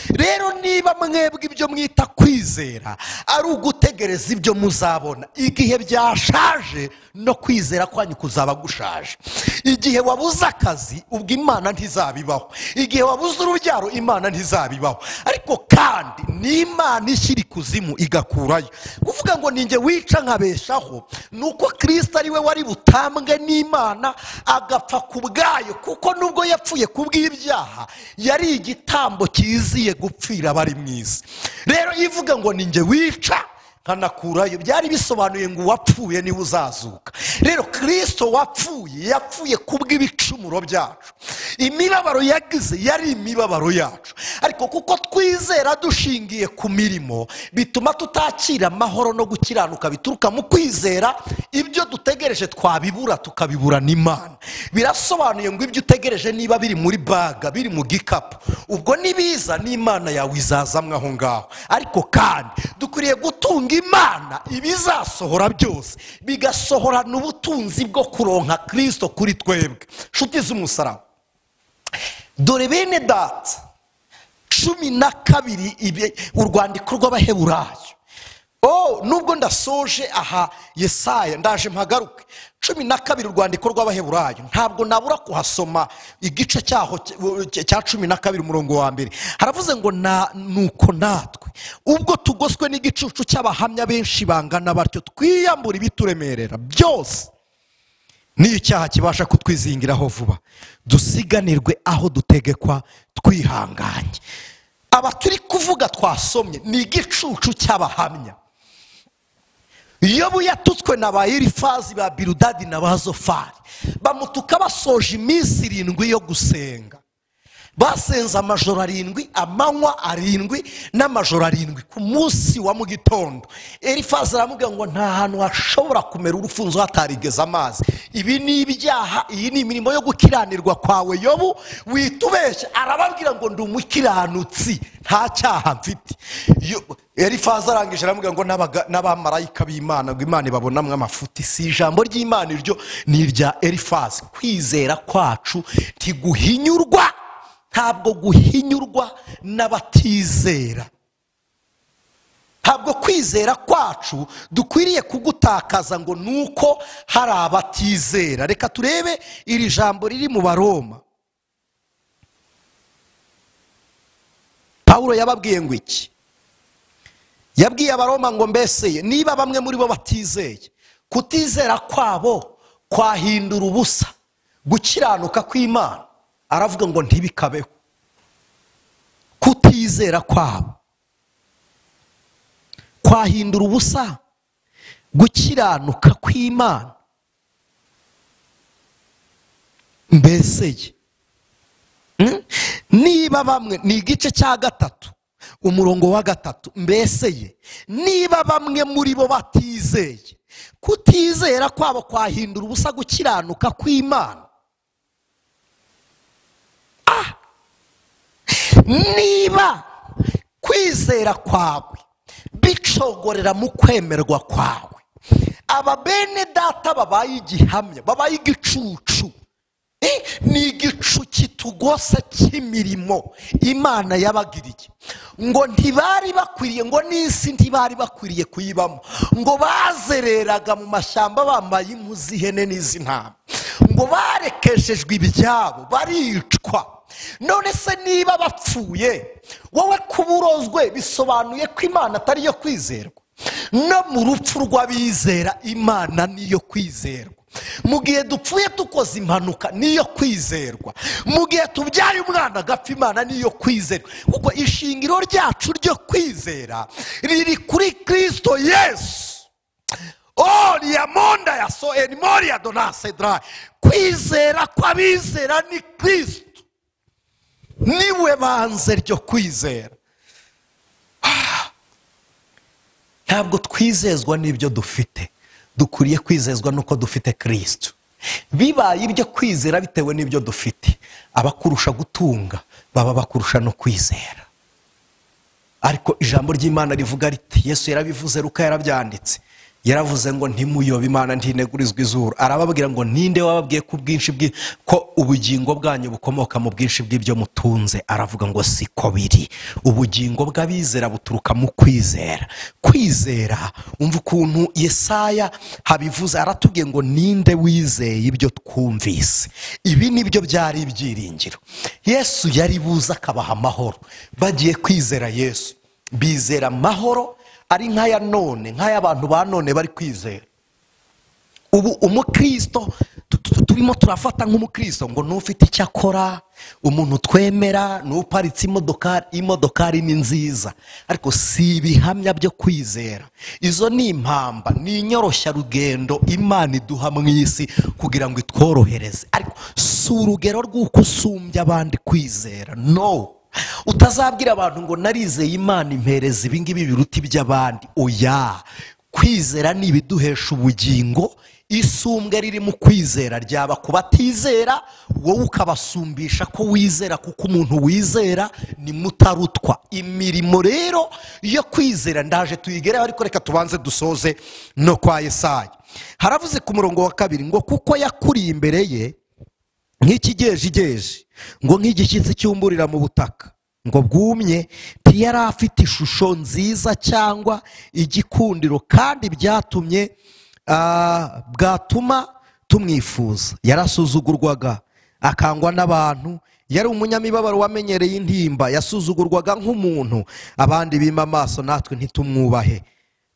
Rero niba mwebwe ibyo mwita kwizera ari ugutegereza ibyo muzabona, igihe byashaje no kwizera kwanyu kuzaba gushaje. Igihe wabuze akazi, ubwo Imana ntizabibaho. Igihe wabuze urubyaro, Imana ntizabibaho. Ariko kandi ni Imana ishyira ikuzimu igakurayo. Kuvuga ngo ninjye wica nkabeshaho, nuko Kristo ari we wari butambwe n'Imana agapfa ku bwayo, kuko nubwo yapfuye kubw'ibyaha yari igitambo cyiziye gupfira bari mu isi. Rero ivuga ngo ninjye wica nkanakurayo, byari bisobanuye ngo uwapfuye niwe uzazuka. Rero Kristo wapfuye yapfuye kubw'ibicumuro byacu. Imibabaro yagize yari imibabaro yacu. Ariko kuko twizera dushingiye ku mirimo, bituma tutakira amahoro no gukiranuka bituruka mu kwizera. Ibyo dutegereje twabibura, tukabibura n'Imana. Birasobanuye ngo ibyo utegereje niba biri muri baga, biri mu gikapu, ubwo nibiza n'Imana yawe izazamwe aho ngaho. Ariko kandi dukwiriye gutunga Imana ibizasohora byose, bigasohorana ubutunzi bwo kuronka Kristo kuri twebwe. Nshuti z'umusaraba, Dore bene data 12 urwandiko rw'Abaheburayo. Nubwo ndasoje aha Yesaya, ndaje mpagaruke. 12 urwandiko rw'Abaheburayo, ntabwo nabura kuhasoma igice cyaho cya 12 umurongo wa 1. Haravuze ngo nuko natwe ubwo tugoswe n'igicucu cy'abahamya benshi bangana batyo, twiyambura ibituremerera byose n'icyaha kibasha kutwizingiraho vuba, dusiganirwe aho dutegekwa twihanganye. Aba turi kuvuga twasomye ni igicucu cy'abahamya. Yobu yatutswe na ba Elifazi, ba Biludadi na ba Zofari, bamutuka basoje iminsi 7 yo gusenga. Basenze amajoro 7, amanywa 7 n'amajoro 7 ku munsi wa mu gitondo. Elifazi aramubwira ngo nta hantu hashobora kumera urufunzo hatarigeze amazi. Ibi ni ibyaha, iyi ni imirimo yo gukiranirwa kwawe Yobu, witubeshya. Arababwira ngo ndi umukiranutsi, nta cyaha mfite. Elifazi arangije aramubwira ngo n'abamarayika b'Imana, ngo Imana ibabonamwe amafuti. Si ijambo ry'Imana iryo, ni irya Elifazi. Kwizera kwacu ntiguhinyurwa, ntabwo guhinyurwa n'abatizera. Ntabwo kwizera kwacu dukwiriye kugutakaza ngo nuko hari abatizera. Reka turebe iri jambo riri mu Baroma. Pawulo yababwiye ngo iki? Yabwiye Abaroma ngo mbese niba bamwe muri bo batizeye, kutizera kwabo kwahindura ubusa gukiranuka kw'Imana. Aravuga ngo ntibikabeho. Kutizera kwabo kwahindura ubusa gukiranuka kw'Imana. Mbese niba bamwe, ni igice cya 3 umurongo wa 3, mbese niba bamwe muri bo batizeye, kutizera kwabo kwahindura ubusa gukiranuka kw'Imana. Niba kwizera kwawe bicogorera mu kwemerwa kwawe, aba bene data babaye igihamya, babaye igicucu. Ni igicu kitugose cy'imirimo Imana yabagiriye. Ngo ntibari bakwiriye, ngo n'isi ntibari bakwiriye kuyibamo, ngo bazereraga mu mashyamba bambaye impu z'ihene n'iz'intama, ngo barekeshejwe ibyabo baricwa. None se niba bapfuye, wowe kuburozwe bisobanuye ko Imana atari yo kwizerwa? No mu rupfu rw'abizera Imana niyo kwizerwa. Mu gihe dupfuye dukoze impanuka niyo kwizerwa. Mu gihe tubyaye umwana agapfa, Imana niyo kwizerwa. Kuko ishingiro ryacu ryo kwizera riri kuri Kristo Yesu. Riamonda ya so enimoria donase dry. Kwizera kw'abizera ni Kristo, niwe banze ryo kwizera. Ntabwo twizezwa n'ibyo dufite, dukwiriye kwizezwa nuko dufite Kristo. Bibaye ibyo kwizera bitewe n'ibyo dufite, abakurusha gutunga baba bakurusha no kwizera. Ariko ijambo ry'Imana rivuga riti, Yesu yarabivuze, Luka yarabyanditse, yaravuze ngo ntimuyobe Imana ntinegurizwa izuru. Arababwira ngo ninde wababwiye ko ubwinshi ko ubugingo bwanyu bukomoka mu bwinshi bw'ibyo mutunze? Aravuga ngo siko biri. Ubugingo bw'abizera buturuka mu kwizera. Kwizera, umva ukuntu Yesaya habivuze, aratubwiye ngo ninde wizeye ibyo twumvise? Ibi nibyo byari ibyiringiro. Yesu yari buza akabaha amahoro. Bagiye kwizera Yesu, bizera amahoro ari nk'aya none, nk'ay'abantu ba none bari kwizera. Ubu umukristo turimo turafata nk'umukristo ngo nufite icyo akora, umuntu twemera, nuparitse imodokari ni nziza, ariko si ibihamya byo kwizera. Izo ni impamba, ni inyoroshya rugendo Imana iduha mu isi kugira ngo itworohereze, ariko si urugero rw'uko usumbya abandi kwizera. No, utazabwira abantu ngo narizeye Imana impereza ibingibi biruta iby'abandi. Oya, kwizera ni ibiduhesha ubugingo. Isumbwe riri mu kwizera ryaba ku batizera, wowe ukabasumbisha ko wizera, kuko umuntu wizera ni mutarutwa. Imirimo rero yo kwizera ndaje tuyigereho, ariko reka tubanze dusoze no kwa Yesaya. Haravuze ku murongo wa 2 ngo kuko yakuriye imbere ye Nk'ikigejigeji, ngo nk'igishyitsi cyumburira mu butaka ngo bwumye, ntiyari afite ishusho nziza cyangwa igikundiro, kandi byatumye bwatuma tumwifuza. Yarasuzugurwaga akangwa n'abantu, yari umunyamibabaro wamenyereye intimba, yasuzugurwaga nk'umuntu abandi bima amaso, natwe ntitumwubahe.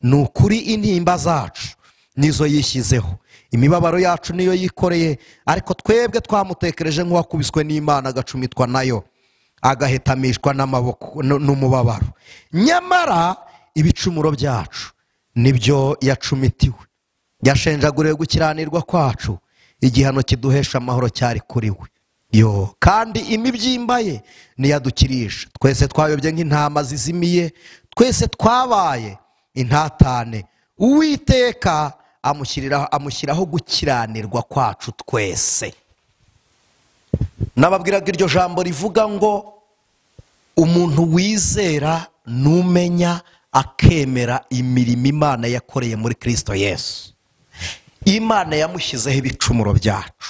Ni ukuri intimba zacu nizo yishyizeho, imibabaro yacu niyo yikoreye, ariko twebwe twamutekereje nk'uwakubiswe n'Imana, agacumitwa nayo, agahetamishwa n'amaboko n'umubabaro. Nyamara ibicumuro byacu nibyo yacumitiwe, yashenjaguriwe gukiranirwa kwacu, igihano kiduhesha amahoro cyari kuri we. Yo, kandi imibyimba ye niyadukirisha. Twese twayobye nk'intama zizimiye, twese twabaye intatane. Uwiteka amushyiraho gukiranirwa kwacu twese. Nababwiraga iryo jambo rivuga ngo umuntu wizera numenya akemera imirimo Imana yakoreye muri Kristo Yesu. Imana yamushyizeho ibicumuro byacu,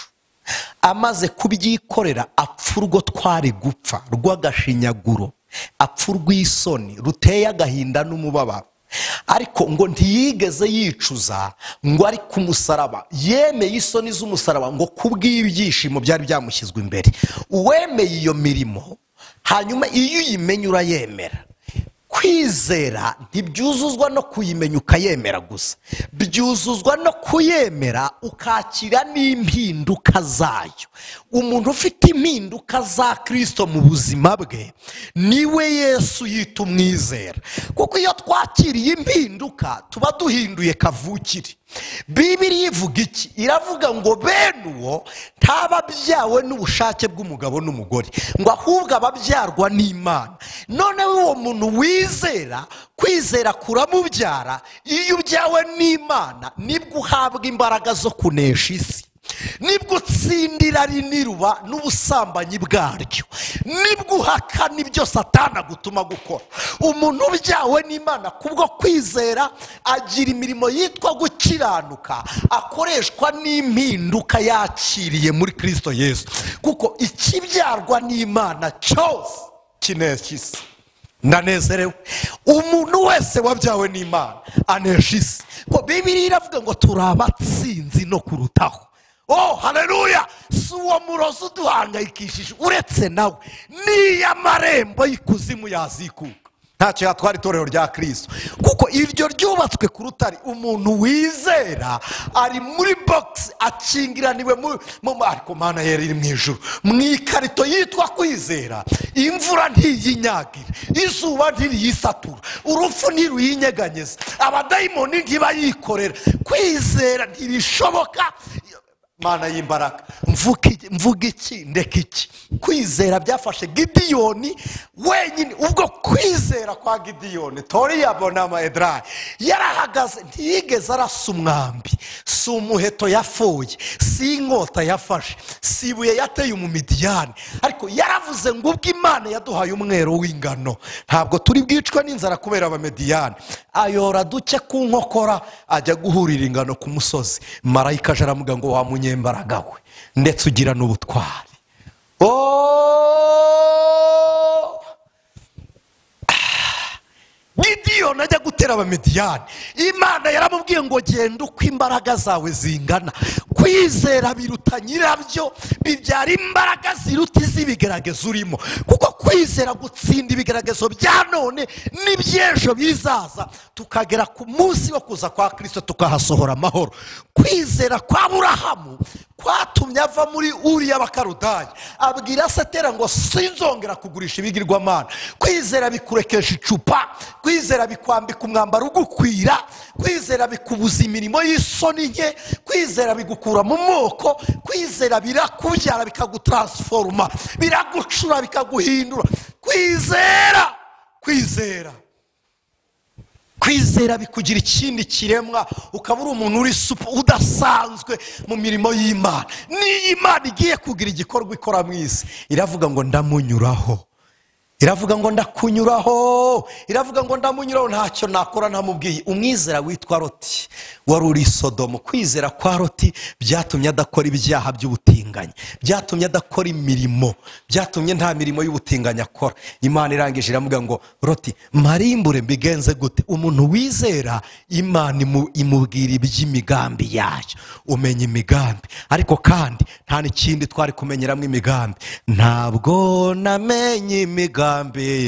amaze kubyikorera apfa urwo twari gupfa rw'agashinyaguro, apfa urw'isoni ruteye agahinda n'umubabaro. Ariko ngo ntiyigeze yicuza ngo ari ku musaraba, yemeye isoni z'umusaraba ngo kubw'ibyishimo byari byamushyizwe imbere. Uwemeye iyo mirimo, hanyuma iyo uyimenye urayemera. Kwizera ntibyuzuzwa no kuyimenya ukayemera gusa, byuzuzwa no kuyemera ukakira n'impinduka zayo. Umuntu ufite impinduka za Kristo mu buzima bwe niwe Yesu yita umwizera, kuko iyo twakiriye impinduka tuba duhinduye kavukire. Bibiliya ivuga iki? Iravuga ngo bene uwo ntababyawe n'ubushake bw'umugabo n'umugore, ngo ahubwo ababyarwa n'Imana. Noneho uwo muntu wizera, kwizera kuramubyara. Iyo ubyawe n'Imana nibwo uhabwa imbaraga zo kunesha isi, nibwo utsindira riniruba n'ubusambanyi bwaryo, nibwo uhakana ibyo Satani agutuma gukora. Umuntu ubyawe n'Imana kubwo kwizera agira imirimo yitwa gukiranuka, akoreshwa n'impinduka yakiriye muri Kristo Yesu, kuko ikibyarwa n'Imana cyose kinesha isi. Ndanezerewe, umuntu wese wabyawe n'Imana anesha isi. Ko Bibiliya iravuga ngo turi abatsinzi no kurutaho. Oh, haleluya! Si uwo murozi uduhangayikishije, uretse nawe niyo amarembo y'ikuzimu yazikuka ntacyo yatwara itorero rya Kristo, kuko iryo ryubatswe ku rutare. Umuntu wizera ari muri box, akingiraniwe mu ariko Mana yari iri mu ijuru, mu ikarito yitwa kwizera. Imvura ntiyinyagira, izuba ntiriyisatura, urupfu ntiruyinyeganyeza, abadayimoni ntibayikorera. Kwizera ntibishoboka. Mana y'imbaraga, mvuga iki ndeka iki? Kwizera byafashe Gidiyoni wenyine. Ubwo kwizera kwa Gidiyoni, Toriya Bonama Edrai, yarahagaze, ntiyigeze arasa umwambi, si umuheto yafoye, si inkota yafashe, si ibuye yateye umumidiyani, ariko yaravuze ngo ubwo Imana yaduhaye umwero w'ingano ntabwo turi bwicwe n'inzara kubera abamediyani. Ayora duke ku nkokora ajya guhurira ingano ku musozi. Marayika aje aramuga ngo wa munyembaraga we, ndetse ugira n'ubutwari. Gidiyoni ajya gutera abamediyani, Imana yaramubwiye ngo genda uko imbaraga zawe zingana. Kwizera biruta nyirabyo, bibyara imbaraga ziruta iz'ibigeragezo urimo, kuko kwizera gutsinda ibigeragezo bya none n'iby'ejo bizaza, tukagera ku munsi wo kuza kwa Kristo tukahasohora amahoro. Kwizera kwa Aburahamu kwatumye ava muri Uri y'Abakaludaya, abwira Satera ngo sinzongera kugurisha ibigirwamana. Kwizera bikurekesha icupa, kwizera bikwambika umwambaro ugukwira, kwizera bikubuza imirimo y'isoni nke, kwizera bigukura mu moko, kwizera birakubyara bikagutransforma, biragucura bikaguhindura. Kwizera, kwizera, kwizera bikugira ikindi kiremwa, ukaba uri umuntu uri super udasanzwe mu mirimo y'Imana. Niyo Imana igiye kugira igikorwa ikora mu isi, iravuga ngo ndamunyuraho. Iravuga ngo ndakunyuraho, iravuga ngo ndamunyuraho, ntacyo nakora ntamubwiye. Umwizera witwa Loti wari uri Sodomu, kwizera kwa Loti byatumye adakora ibyaha by'ubutinganyi, byatumye adakora imirimo, byatumye nta mirimo y'ubutinganyi akora. Imana irangije iramubwira ngo Loti, marimbure mbigenze gute? Umuntu wizera Imana imubwira iby'imigambi yayo, umenya imigambi. Ariko kandi nta n'ikindi twari kumenyeramo imigambi. Ntabwo namenye imigambi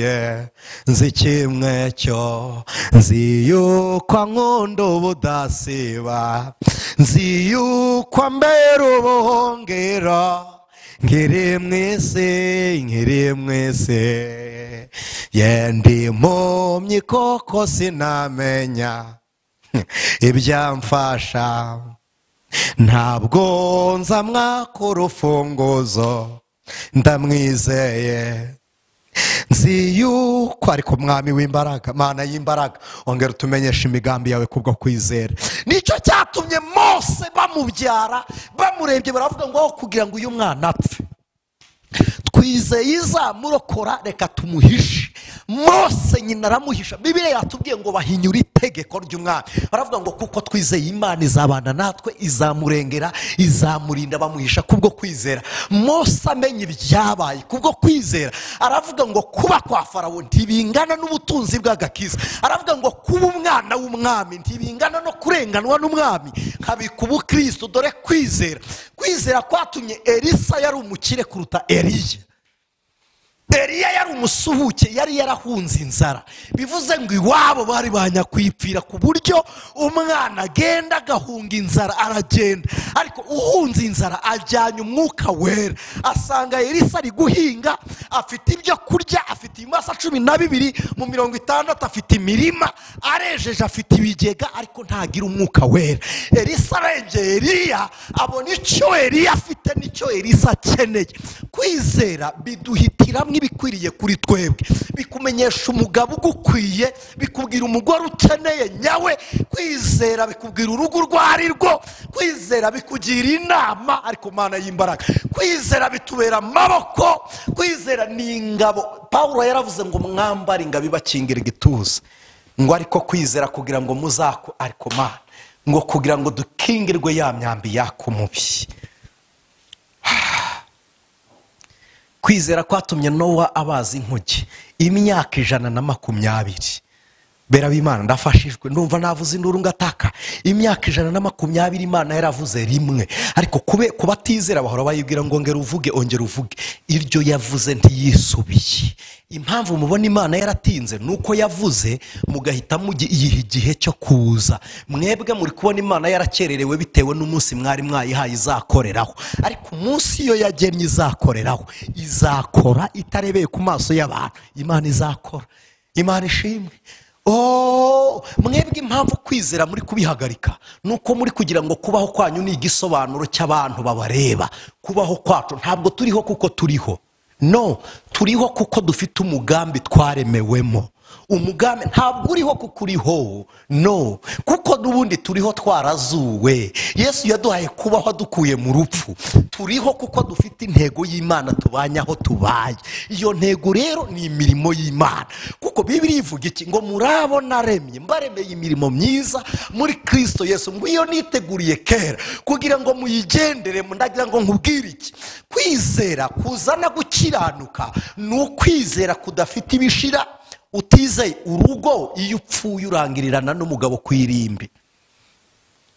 ye, nzi kimwe cyo, nzi yuko ankunda ubudasiba, nzi yuko ambera ubuhungiro, nkiri mw'isi, nkiri mw'isi, ye ndi impumyi koko sinamenya ibyamfasha, ntabwo nza mwaka urufunguzo, ndamwizeye. Nzi yuko ariko mwami w'imbaraga, Mana y'imbaraga, ongera utumenyesha imigambi yawe kubwo kwizera. Nicyo cyatumye Mose bamubyara, bamurebye baravuga ngo kugira ngo uyu mwana apfe, twizeye izamurokora, reka tumuhishe. Mose nyina aramuhisha. Bibiliya yatubwiye ngo bahinyura itegeko ry'umwami, baravuga ngo kuko twizeye Imana izabana natwe, izamurengera, izamurinda. Bamuhisha kubwo kwizera. Mose amenye ibyabaye kubwo kwizera, aravuga ngo kuba kwa Farawo ntibingana n'ubutunzi bw'agakiza. Aravuga ngo kuba umwana w'umwami ntibingana no kurenganwa n'umwami, nkabika ubukristo. Dore kwizera, kwizera kwatumye Elisa yari umukire kuruta Eliya. Eliya yari umusuhuke, yari yarahunze inzara, bivuze ngo iwabo bari banyakwipfira, ku buryo umwana agenda agahunga inzara, aragenda. Ariko uhunze inzara ajyanye umwuka wera, asanga Elisa ari guhinga, afite ibyo kurya, afite ibimasa 12 mu 60, afite imirima, arejeje, afite ibigega, ariko ntagira umwuka wera. Elisa arengeye Eliya, abona icyo Eliya afite n'icyo Elisa akeneye. Kwizera biduhitiramo ibikwiriye kuri twebwe, bikumenyesha umugabo ugukwiye, bikubwira umugore ukeneye nyawe. Kwizera bikubwira urugo urwo ari rwo, kwizera bikugira inama, ariko Mana y'imbaraga, kwizera bitubera amaboko, kwizera ni ingabo. Pawulo yaravuze ngo mwambare ingabo ibakingira igituza, ngo ariko kwizera kugira ngo muzako, ariko Mana, ngo kugira ngo dukingirwe ya myambi yaka umubi. Kwizera kwatumye Nowa abaza inkuge imyaka 120. Bera b'Imana, ndafashijwe, ndumva navuze induru ngataka. Imyaka 120 Imana yaravuze rimwe, ariko kube kubatizera bahora bayibwira ngo ongera uvuge, ongera uvuge. Iryo yavuze ntiyisubiye. Impamvu mubona Imana yaratinze nuko yavuze mugahita mugiha igihe cyo kuza. Mwebwe muri kubona Imana yarakererewe bitewe n'umunsi mwari mwayihaye izakoreraho, ariko umunsi iyo yagennye izakoreraho, izakora itarebeye ku maso y'abantu. Imana izakora. Imana ishimwe. Oh, mwebwe impamvu kwizera muri kubihagarika nuko muri kugira ngo kubaho kwanyu ni igisobanuro cy'abantu babareba. Kubaho kwacu ntabwo turiho kuko turiho, no, turiho kuko dufite umugambi twaremewemo. Umugambi ntabwo uriho kuko uriho, no, kuko n'ubundi turiho twarazuwe. Yesu yaduhaye kubaho adukuye mu rupfu. Turiho kuko dufite intego y'Imana, tubanye aho tubaye. Iyo ntego rero ni imirimo y'Imana, kuko Bibiliya ivuga iki? Ngo murabo naremye, mbaremeye imirimo myiza muri Kristo Yesu, ngo iyo niteguriye kera kugira ngo muyigendere. Ndagira ngo nkubwire iki: kwizera kuzana gukiranuka ni ukwizera kudafite ibishira. Utizeye urugo, iyo upfuye urangirirana n'umugabo ku irimbi,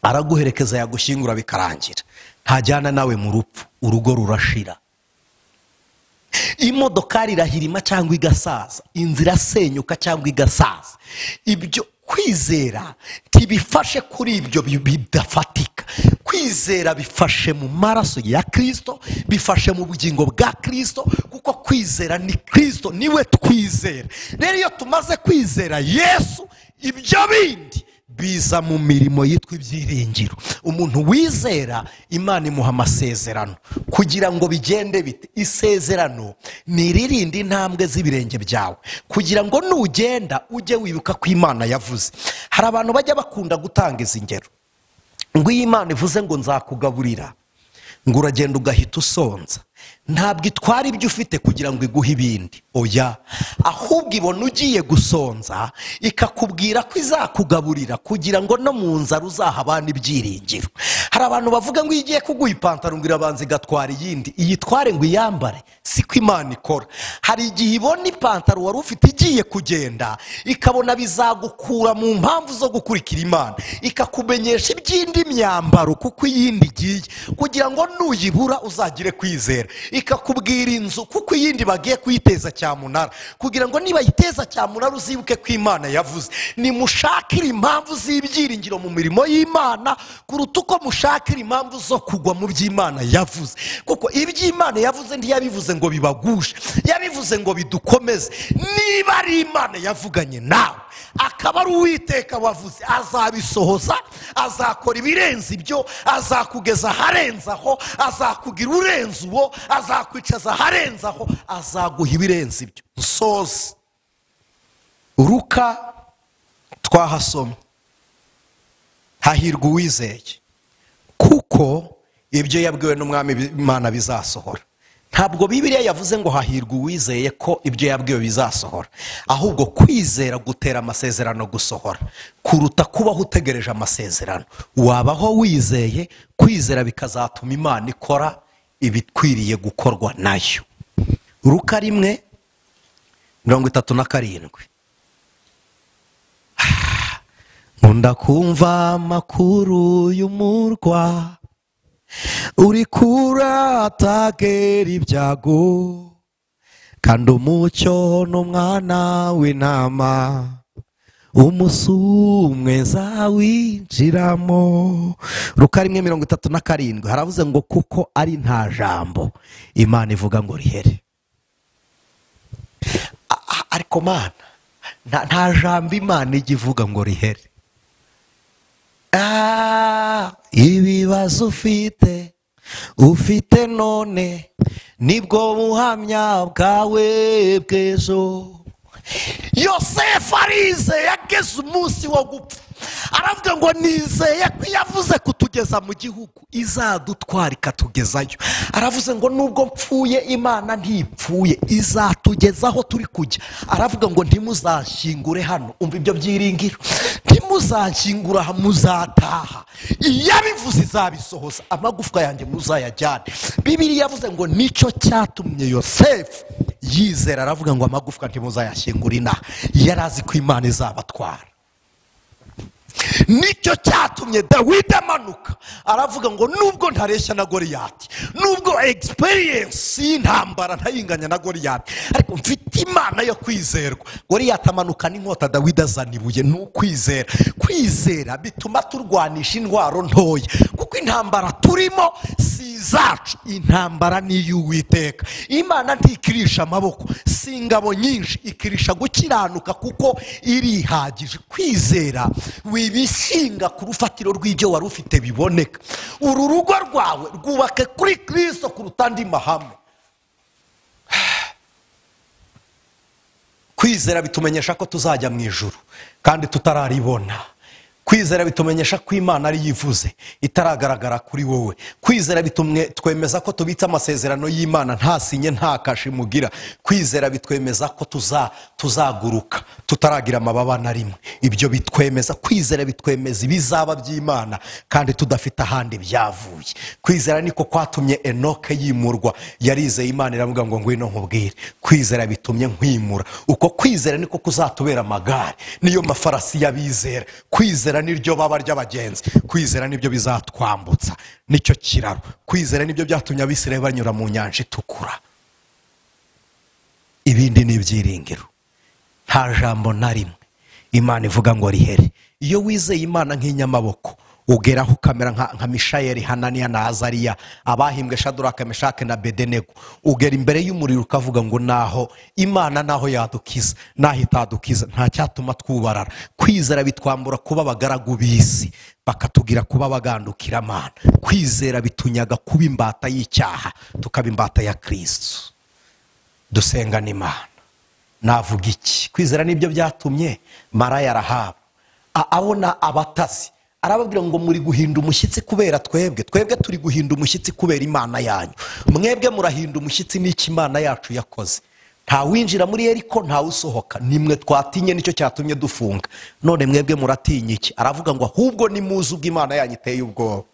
araguherekeza yagushyingura bikarangira, ntajyana nawe mu rupfu, urugo rurashira. Imodokari irahirima cyangwa igasaza, inzira irasenyuka cyangwa igasaza. Ibyo kwizera ntibifashe kuri ibyo bidafatika. Kwizera bifashe mu maraso ya Kristo, bifashe mu bugingo bwa Kristo, kuko kwizera ni Kristo, niwe twizera. Rero iyo tumaze kwizera Yesu, ibyo bindi biza mu mirimo yitwa ibyiringiro. Umuntu wizera Imana imuha amasezerano kugira ngo bigende bite. Isezerano ni ririndi intambwe z'ibirenge byawe, kugira ngo nugenda ujye wibuka ko Imana yavuze. Hari abantu bajya bakunda gutanga izi ngero, ngo iyo Imana ivuze ngo nzakugaburira, Ngo uragenda ugahita usonza. Ntabwo itwara ibyo ufite kugira ngo iguhe ibindi, oya, ahubwo ibona ugiye gusonza ikakubwira ko izakugaburira kugira ngo no mu nzara uzahabane ibyiringiro. Hari abantu bavuga ngo iyo igiye kuguha ipantaro ngo irabanza igatwara iyindi, iyitware ngo iyambare. Siko Imana ikora. Hari igihe ibona ipantaro wari ufite igiye kugenda, ikabona bizagukura mu mpamvu zo gukurikira Imana, ikakumenyesha iby'indi myambaro kuko iyindi igiye, kugira ngo nuyibura uzagire kwizera. Ikakubwira inzu kuko iyindi bagiye kuyiteza cyamunara, kugira ngo niba yiteza cyamunara uzibuke ko Imana yavuze. Nimushakire impamvu z'ibyiringiro mu mirimo y'Imana kuruta uko mushakira impamvu zo kugwa mu by'Imana yavuze, kuko iby'Imana yavuze ntiyabivuze ngo bibagushe, yabivuze ngo bidukomeze. Niba ari Imana yavuganye nawe, akaba ari Uwiteka wavuze, azabisohoza, azakora ibirenze ibyo, azakugeza aharenze aho, azakugira urenze uwo, azakwicaza aharenze aho, azaguha ibirenze ibyo. Nsoze Luka twahasomye, hahirwa uwizeye kuko ibyo yabwiwe n'Umwami Imana bizasohora. Ntabwo Bibiliya yavuze ngo hahirwa uwizeye ko ibyo yabwiwe bizasohora, ahubwo kwizera gutera amasezerano gusohora kuruta kubaho utegereje amasezerano. Wabaho wizeye, kwizera bikazatuma Imana ikora ibikwiriye gukorwa nayo. Luka 1:37. Nkunda kumva amakuru y'umurwa uri kuratagera ibyago, kandi umucyo n'umwana w'intama umusumwe zawinjiramo. Luka 1:37 haravuze ngo kuko ari nta jambo Imana ivuga ngo rihere. Ariko Mana, nta jambo Imana ijya ivuga ngo rihere. Ibibazo ufite none nibwo buhamya bwawe bw'ejo. Yosefu arizeye ageze umunsi wo gupfa, aravuga ngo nizeye ko yavuze kutugeza mu gihugu izadutwara ikatugezayo. Aravuze ngo nubwo mpfuye Imana ntipfuye, izatugeza aho turi kujya. Aravuga ngo ntimuzashyingure hano, umva ibyo byiringiro, ntimuzashyingura aha, muzataha. Iyabivuze izabisohoza, amagufwa yanjye muzayajyane. Bibiliya yavuze ngo nicyo cyatumye Yosefu yizera, aravuga ngo amagufwa ntimuzayashyingura inaha. Yari azi ko Imana izabatwara. Nicyo cyatumye Dawidi amanuka, aravuga ngo nubwo ntareshya na Goliyati, nubwo experience y'intambara ntayinganya na Goliyati, ariko mfite Imana yo kwizerwa. Goliyati amanuka n'inkota, Dawidi azana ibuye. Ni ukwizera. Kwizera bituma turwanisha intwaro ntoya, kuko intambara turimo si izacu, intambara ni iy'Uwiteka. Imana ntikirisha amaboko, si ingabo nyinshi, ikirisha gukiranuka kuko irihagije. Kwizera wibishinga ku rufatiro rw'ibyo wari ufite biboneka. Uru rugo rwawe rwubake kuri Kristo kuruta andi mahame. Kwizera bitumenyesha ko tuzajya mu ijuru kandi tutararibona. Kwizera bitumenyesha ko Imana ari yivuze itaragaragara kuri wowe. Kwizera bitumwe twemeza ko tubitse amasezerano y'Imana nta sinye nta kashi mugira. Kwizera bitwemeza ko tuzaguruka tutaragira amababa na rimwe. Ibyo bitwemeza. Kwizera bitwemeza ibizaba by'Imana kandi tudafite ahandi byavuye. Kwizera niko kwatumye Enoke yimurwa, yarizeye Imana iravuga ngo ngwino nkubwire. Kwizera bitumye nkwimura. Uko kwizera niko kuzatubera amagare, niyo mafarasi y'abizera. Kwizera niryo baba ry'abagenzi. Kwizera nibyo bizatwambutsa, nicyo kiraro. Kwizera nibyo byatumye Abisirayeli banyura mu nyanja itukura. Ibindi ni ibyiringiro. Nta jambo na rimwe Imana ivuga ngo rihere. Iyo wizeye Imana nk'inyamaboko, ugeraho ukamera nka Mishayeli, Hananiya na Azariya, abahimbwe Shadraka, Meshake na Bedenego. Ugera imbere y'umuriro ukavuga ngo naho Imana naho yadukiza, naho itadukiza, nta cyatuma twubarara. Kwizera bitwambura kuba abagaragu b'isi, bakatugira kuba abagandukira Imana. Kwizera bitunyaga kuba imbata y'icyaha, tukaba imbata ya Kristo. Dusengana Imana. Navuga iki? Kwizera nibyo byatumye maraya Rahabu abona abatasi, Arababwira ngo muri guhinda umushyitsi kubera twebwe, twebwe turi guhinda umushyitsi kubera Imana yanyu, mwebwe murahinda umushyitsi n'iki Imana yacu yakoze. Nta winjira muri Yeriko, nta usohoka, nimwe twatinye nicyo cyatumye dufunga, none mwebwe muratinya iki? Aravuga ngo ahubwo nimuze ubwo Imana yanyu iteye ubwoba.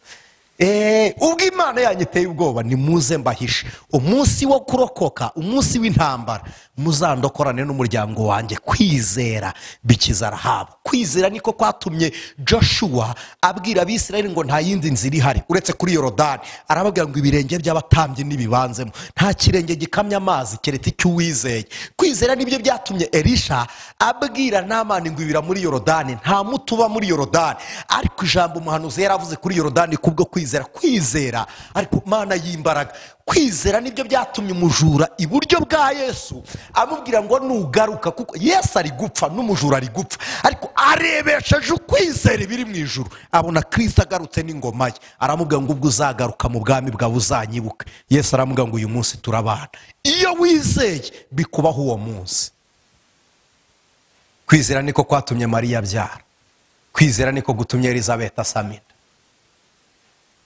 Ubwo Imana yanyu iteye ubwoba nimuze mbahishe. Umunsi wo kurokoka, umunsi w'intambara, muzandokorane n'umuryango wanjye. Kwizera bikiza Rahabu. Kwizera niko kwatumye Joshua abwira Abisirayeli ngo nta yindi nzira ihari uretse kuri Yorodani. Arababwira ngo ibirenge by'abatambyi nibibanzemo, nta kirenge gikamya amazi keretse icy'uwizeye. Kwizera nibyo byatumye Elisha abwira Namani ngo ibira muri Yorodani, nta mutuba muri Yorodani. Ariko ijambo umuhanuzi yaravuze kuri Yorodani kubwo kwizera. Kwizera ariko Mana y'imbaraga. Kwizera nibyo byatumye umujura iburyo bwa Yesu amubwira ngo nugaruka, kuko Yesu ari gupfa n'umujura ari gupfa, ariko arebesheje ukwizera ibiri mu ijuru abona Kristo agarutse n'ingoma ye. Aramubwira ngo ubwo uzagaruka mu bwami bwawe uzanyibuka. Yesu aramubwira ngo uyu munsi turabana. Iyo wizeye bikubaho uwo munsi. Kwizera niko kwatumye Mariya abyara. Kwizera niko gutumye Elizabeth asamira.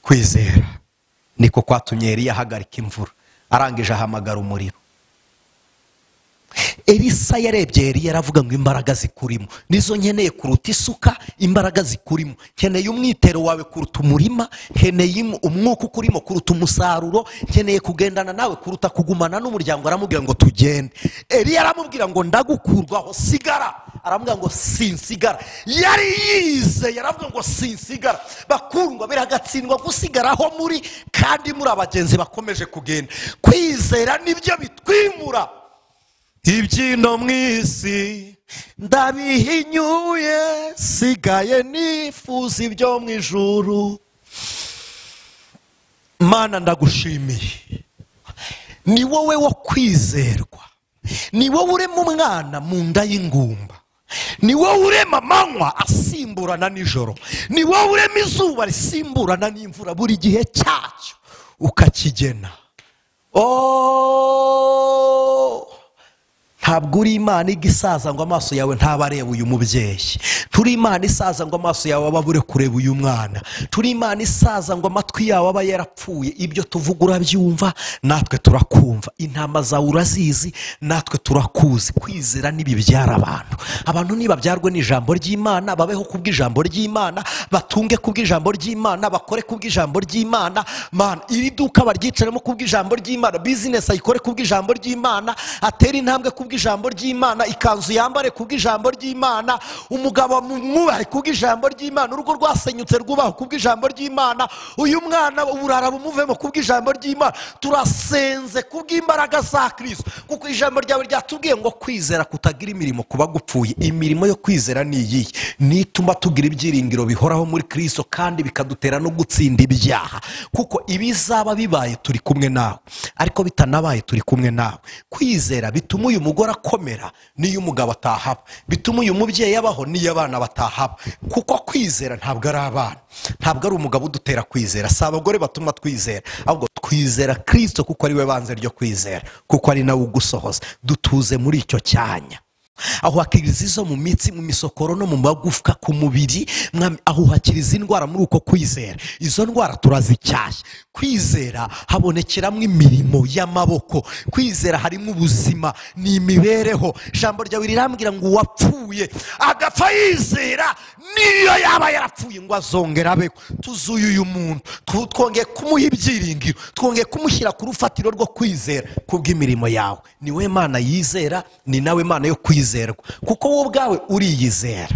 Kwizera niko kwatumye Eliya ahagarika imvura, arangije ahamagara umuriro. Elisa yarebye Eliya aravuga ngo imbaraga zikurimo nizo nkeneye kuruta isuka, imbaraga zikurimo, nkeneye umwitero wawe kuruta umurima, nkeneye umwuka ukurimo kuruta umusaruro, nkeneye kugendana nawe kuruta kugumana n'umuryango. Aramubwira ngo tugende. Eliya aramubwira ngo ndagukurwaho, sigara. Aramubwira ngo sinsigara. Yari yizeye, aravuga ngo sinsigara. Bakundwa, biragatsindwa gusigaraho muri, kandi muri abagenzi bakomeje kugenda. Kwizera nibyo bitwimura. Ibyino mu isi ndabihinyuye, sigaye nifuza ibyo mu ijuru. Mana ndagushimiye, ni wowe wo kwizerwa, ni wowe urema umwana mu nda y'ingumba, ni wowe urema amanywa asimburana nijoro, ni wowe urema izuba risimburana n'imvura, buri gihe cyacyo ukakigena. Ntabwo uri Imana igisaza ngo amaso yawe ntabareba uyu mubyeyi. Turi Imana isaza ngo amaso yawe ababure kureba uyu mwana. Turi Imana isaza ngo amatwi yawe aba yarapfuye. Ibyo tuvuga urabyumva, natwe turakumva. Intama zawe urazizi, natwe turakuzi. Kwizera nibibyara abantu. Abantu nibabyarwe n'ijambo ry'Imana, babeho kubw'ijambo ry'Imana, batunge kubw'ijambo ry'Imana, bakore kubw'ijambo ry'Imana. Man, iri duka baryicaremo kubw'ijambo ry'Imana, business ayikore kubw'ijambo ry'Imana, atere intambwe kubw'ijambo ry'Imana, ikanzu yambare kubw'ijambo ry'Imana, umugabo mwubahe kubw'ijambo ry'Imana, urugo rwasenyutse rwubaho kubw'ijambo ry'Imana, uyu mwana uburara bumuvemo kubw'ijambo ry'Imana. Turasenze kubw'imbaraga za Kristo, kuko ijambo ryawe ryatubwiye ngo kwizera kutagira imirimo kuba gupfuye. Imirimo yo kwizera ni iyi, nituma tugira ibyiringiro bihoraho muri Kristo, kandi bikadutera no gutsinda ibyaha, kuko ibizaba bibaye turi kumwe nawe, ariko bitanabaye turi kumwe nawe. Kwizera bituma uyu mugore akomera niyo umugabo atahaba, bituma uyu mubyeyi abaho niyo abana batahaba, kuko kwizera ntabwo ari abana, ntabwo ari umugabo udutera kwizera, si abagore batuma twizera, ahubwo twizera Kristo kuko ari we banze ryo kwizera, kuko ari nawe ugusohoza. Dutuze muri icyo cyanya, aho hakiriza izo mu mitsi, mu misokoro no mu magufwa ku mubiri, mwami, aho hakiriza indwara muri uko kwizera. Izo ndwara turazicyashya. Kwizera habonekeramo imirimo y'amaboko, kwizera harimo ubuzima, ni imibereho. Ijambo ryawe rirambwira ngo uwapfuye agapfa yizera, niyo yaba yarapfuye ngo azongera abeho. Tuzuye uyu muntu, twongeye kumuha ibyiringiro, twongeye kumushyira ku rufatiro rwo kwizera kubw'imirimo yawe. Ni we Mana yizera, ni nawe Mana yo kwizerwa, kuko wowe ubwawe uriyizera.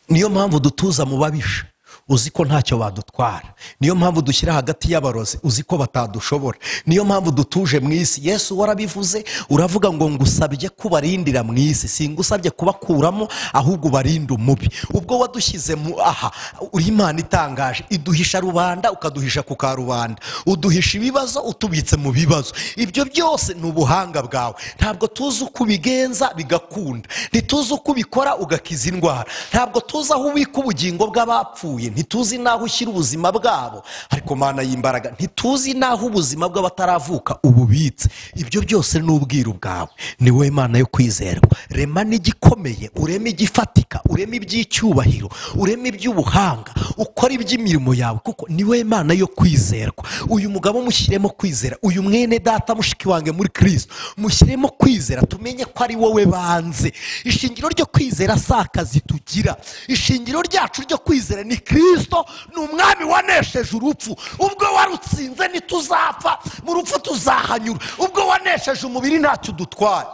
Niyo mpamvu dutuza mu babisha, uzi ko ntacyo badutwara. Niyo mpamvu dushyira hagati y'abarozi, uzi ko batadushobora. Niyo mpamvu dutuje mu isi. Yesu warabivuze, uravuga ngo ngusabye kubarindira mu isi, singusabye kubakuramo, ahubwo ubarinde umubi. Ubwo wadushyize mu aha, uri Imana itangaje, iduhisha rubanda ukaduhisha ku karubanda, uduhisha ibibazo utubitse mu bibazo. Ibyo byose ni ubuhanga bwawe. Ntabwo tuzi uko ubigenza bigakunda, ntituzi uko ubikora ugakiza indwara, ntabwo tuzi aho ubika ubugingo bw'abapfuye. abaguteguriye, ntituzi n'aho ushyira ubuzima bwabo, ariko Mana y'imbaraga ntituzi n'aho ubuzima bw'abataravuka ububitse. Ibyo byose ni ubwiru bwawe, ni wowe Mana yo kwizerwa. Rema n'igikomeye, ureme igifatika, ureme iby'icyubahiro, ureme iby'ubuhanga, ukora iby'imirimo yawe, kuko ni wowe Mana yo kwizerwa. Uyu mugabo mushyiremo kwizera, uyu mwene data mushiki wanjye muri Kristo mushyiremo kwizera, tumenye ko ari wowe banze. Ishingiro ryo kwizera si akazi tugira, ishingiro ryacu ryo kwizera ni Kristo, ni umwami wanesheje urupfu. Ubwo warutsinze ntituzapfa, mu rupfu tuzahanyura. Ubwo wanesheje umubiri ntacyo udutwaye.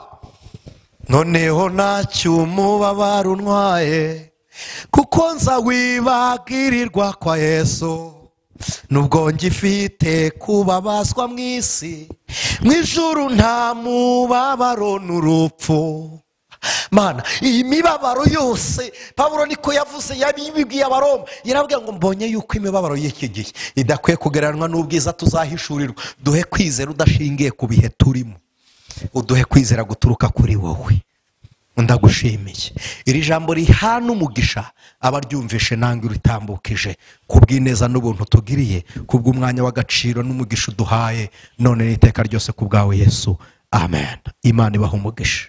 Noneho ntacyo umubabaro untwaye, kuko nza wibagirirwa kwa Yesu. Nubwo ngifite kubabazwa mu isi, mu ijuru nta mubabaro n'urupfu. Mana, iyi mibabaro yose Pawulo niko yavuze, yabibwiye Abaroma, yarabwiye ngo mbonye yuko imibabaro y'iki gihe idakwiye kugereranwa n'ubwiza tuzahishurirwa. Duhe kwizera udashingiye ku bihe turimo, uduhe kwizera guturuka kuri wowe. Ndagushimiye. Iri jambo rihana umugisha abaryumvishe nange uritambukije, kubw'ineza n'ubuntu tugiriye, kubw'umwanya w'agaciro n'umugisha uduhaye none n'iteka ryose ku bwawe Yesu. Amen. Imana ibahe umugisha.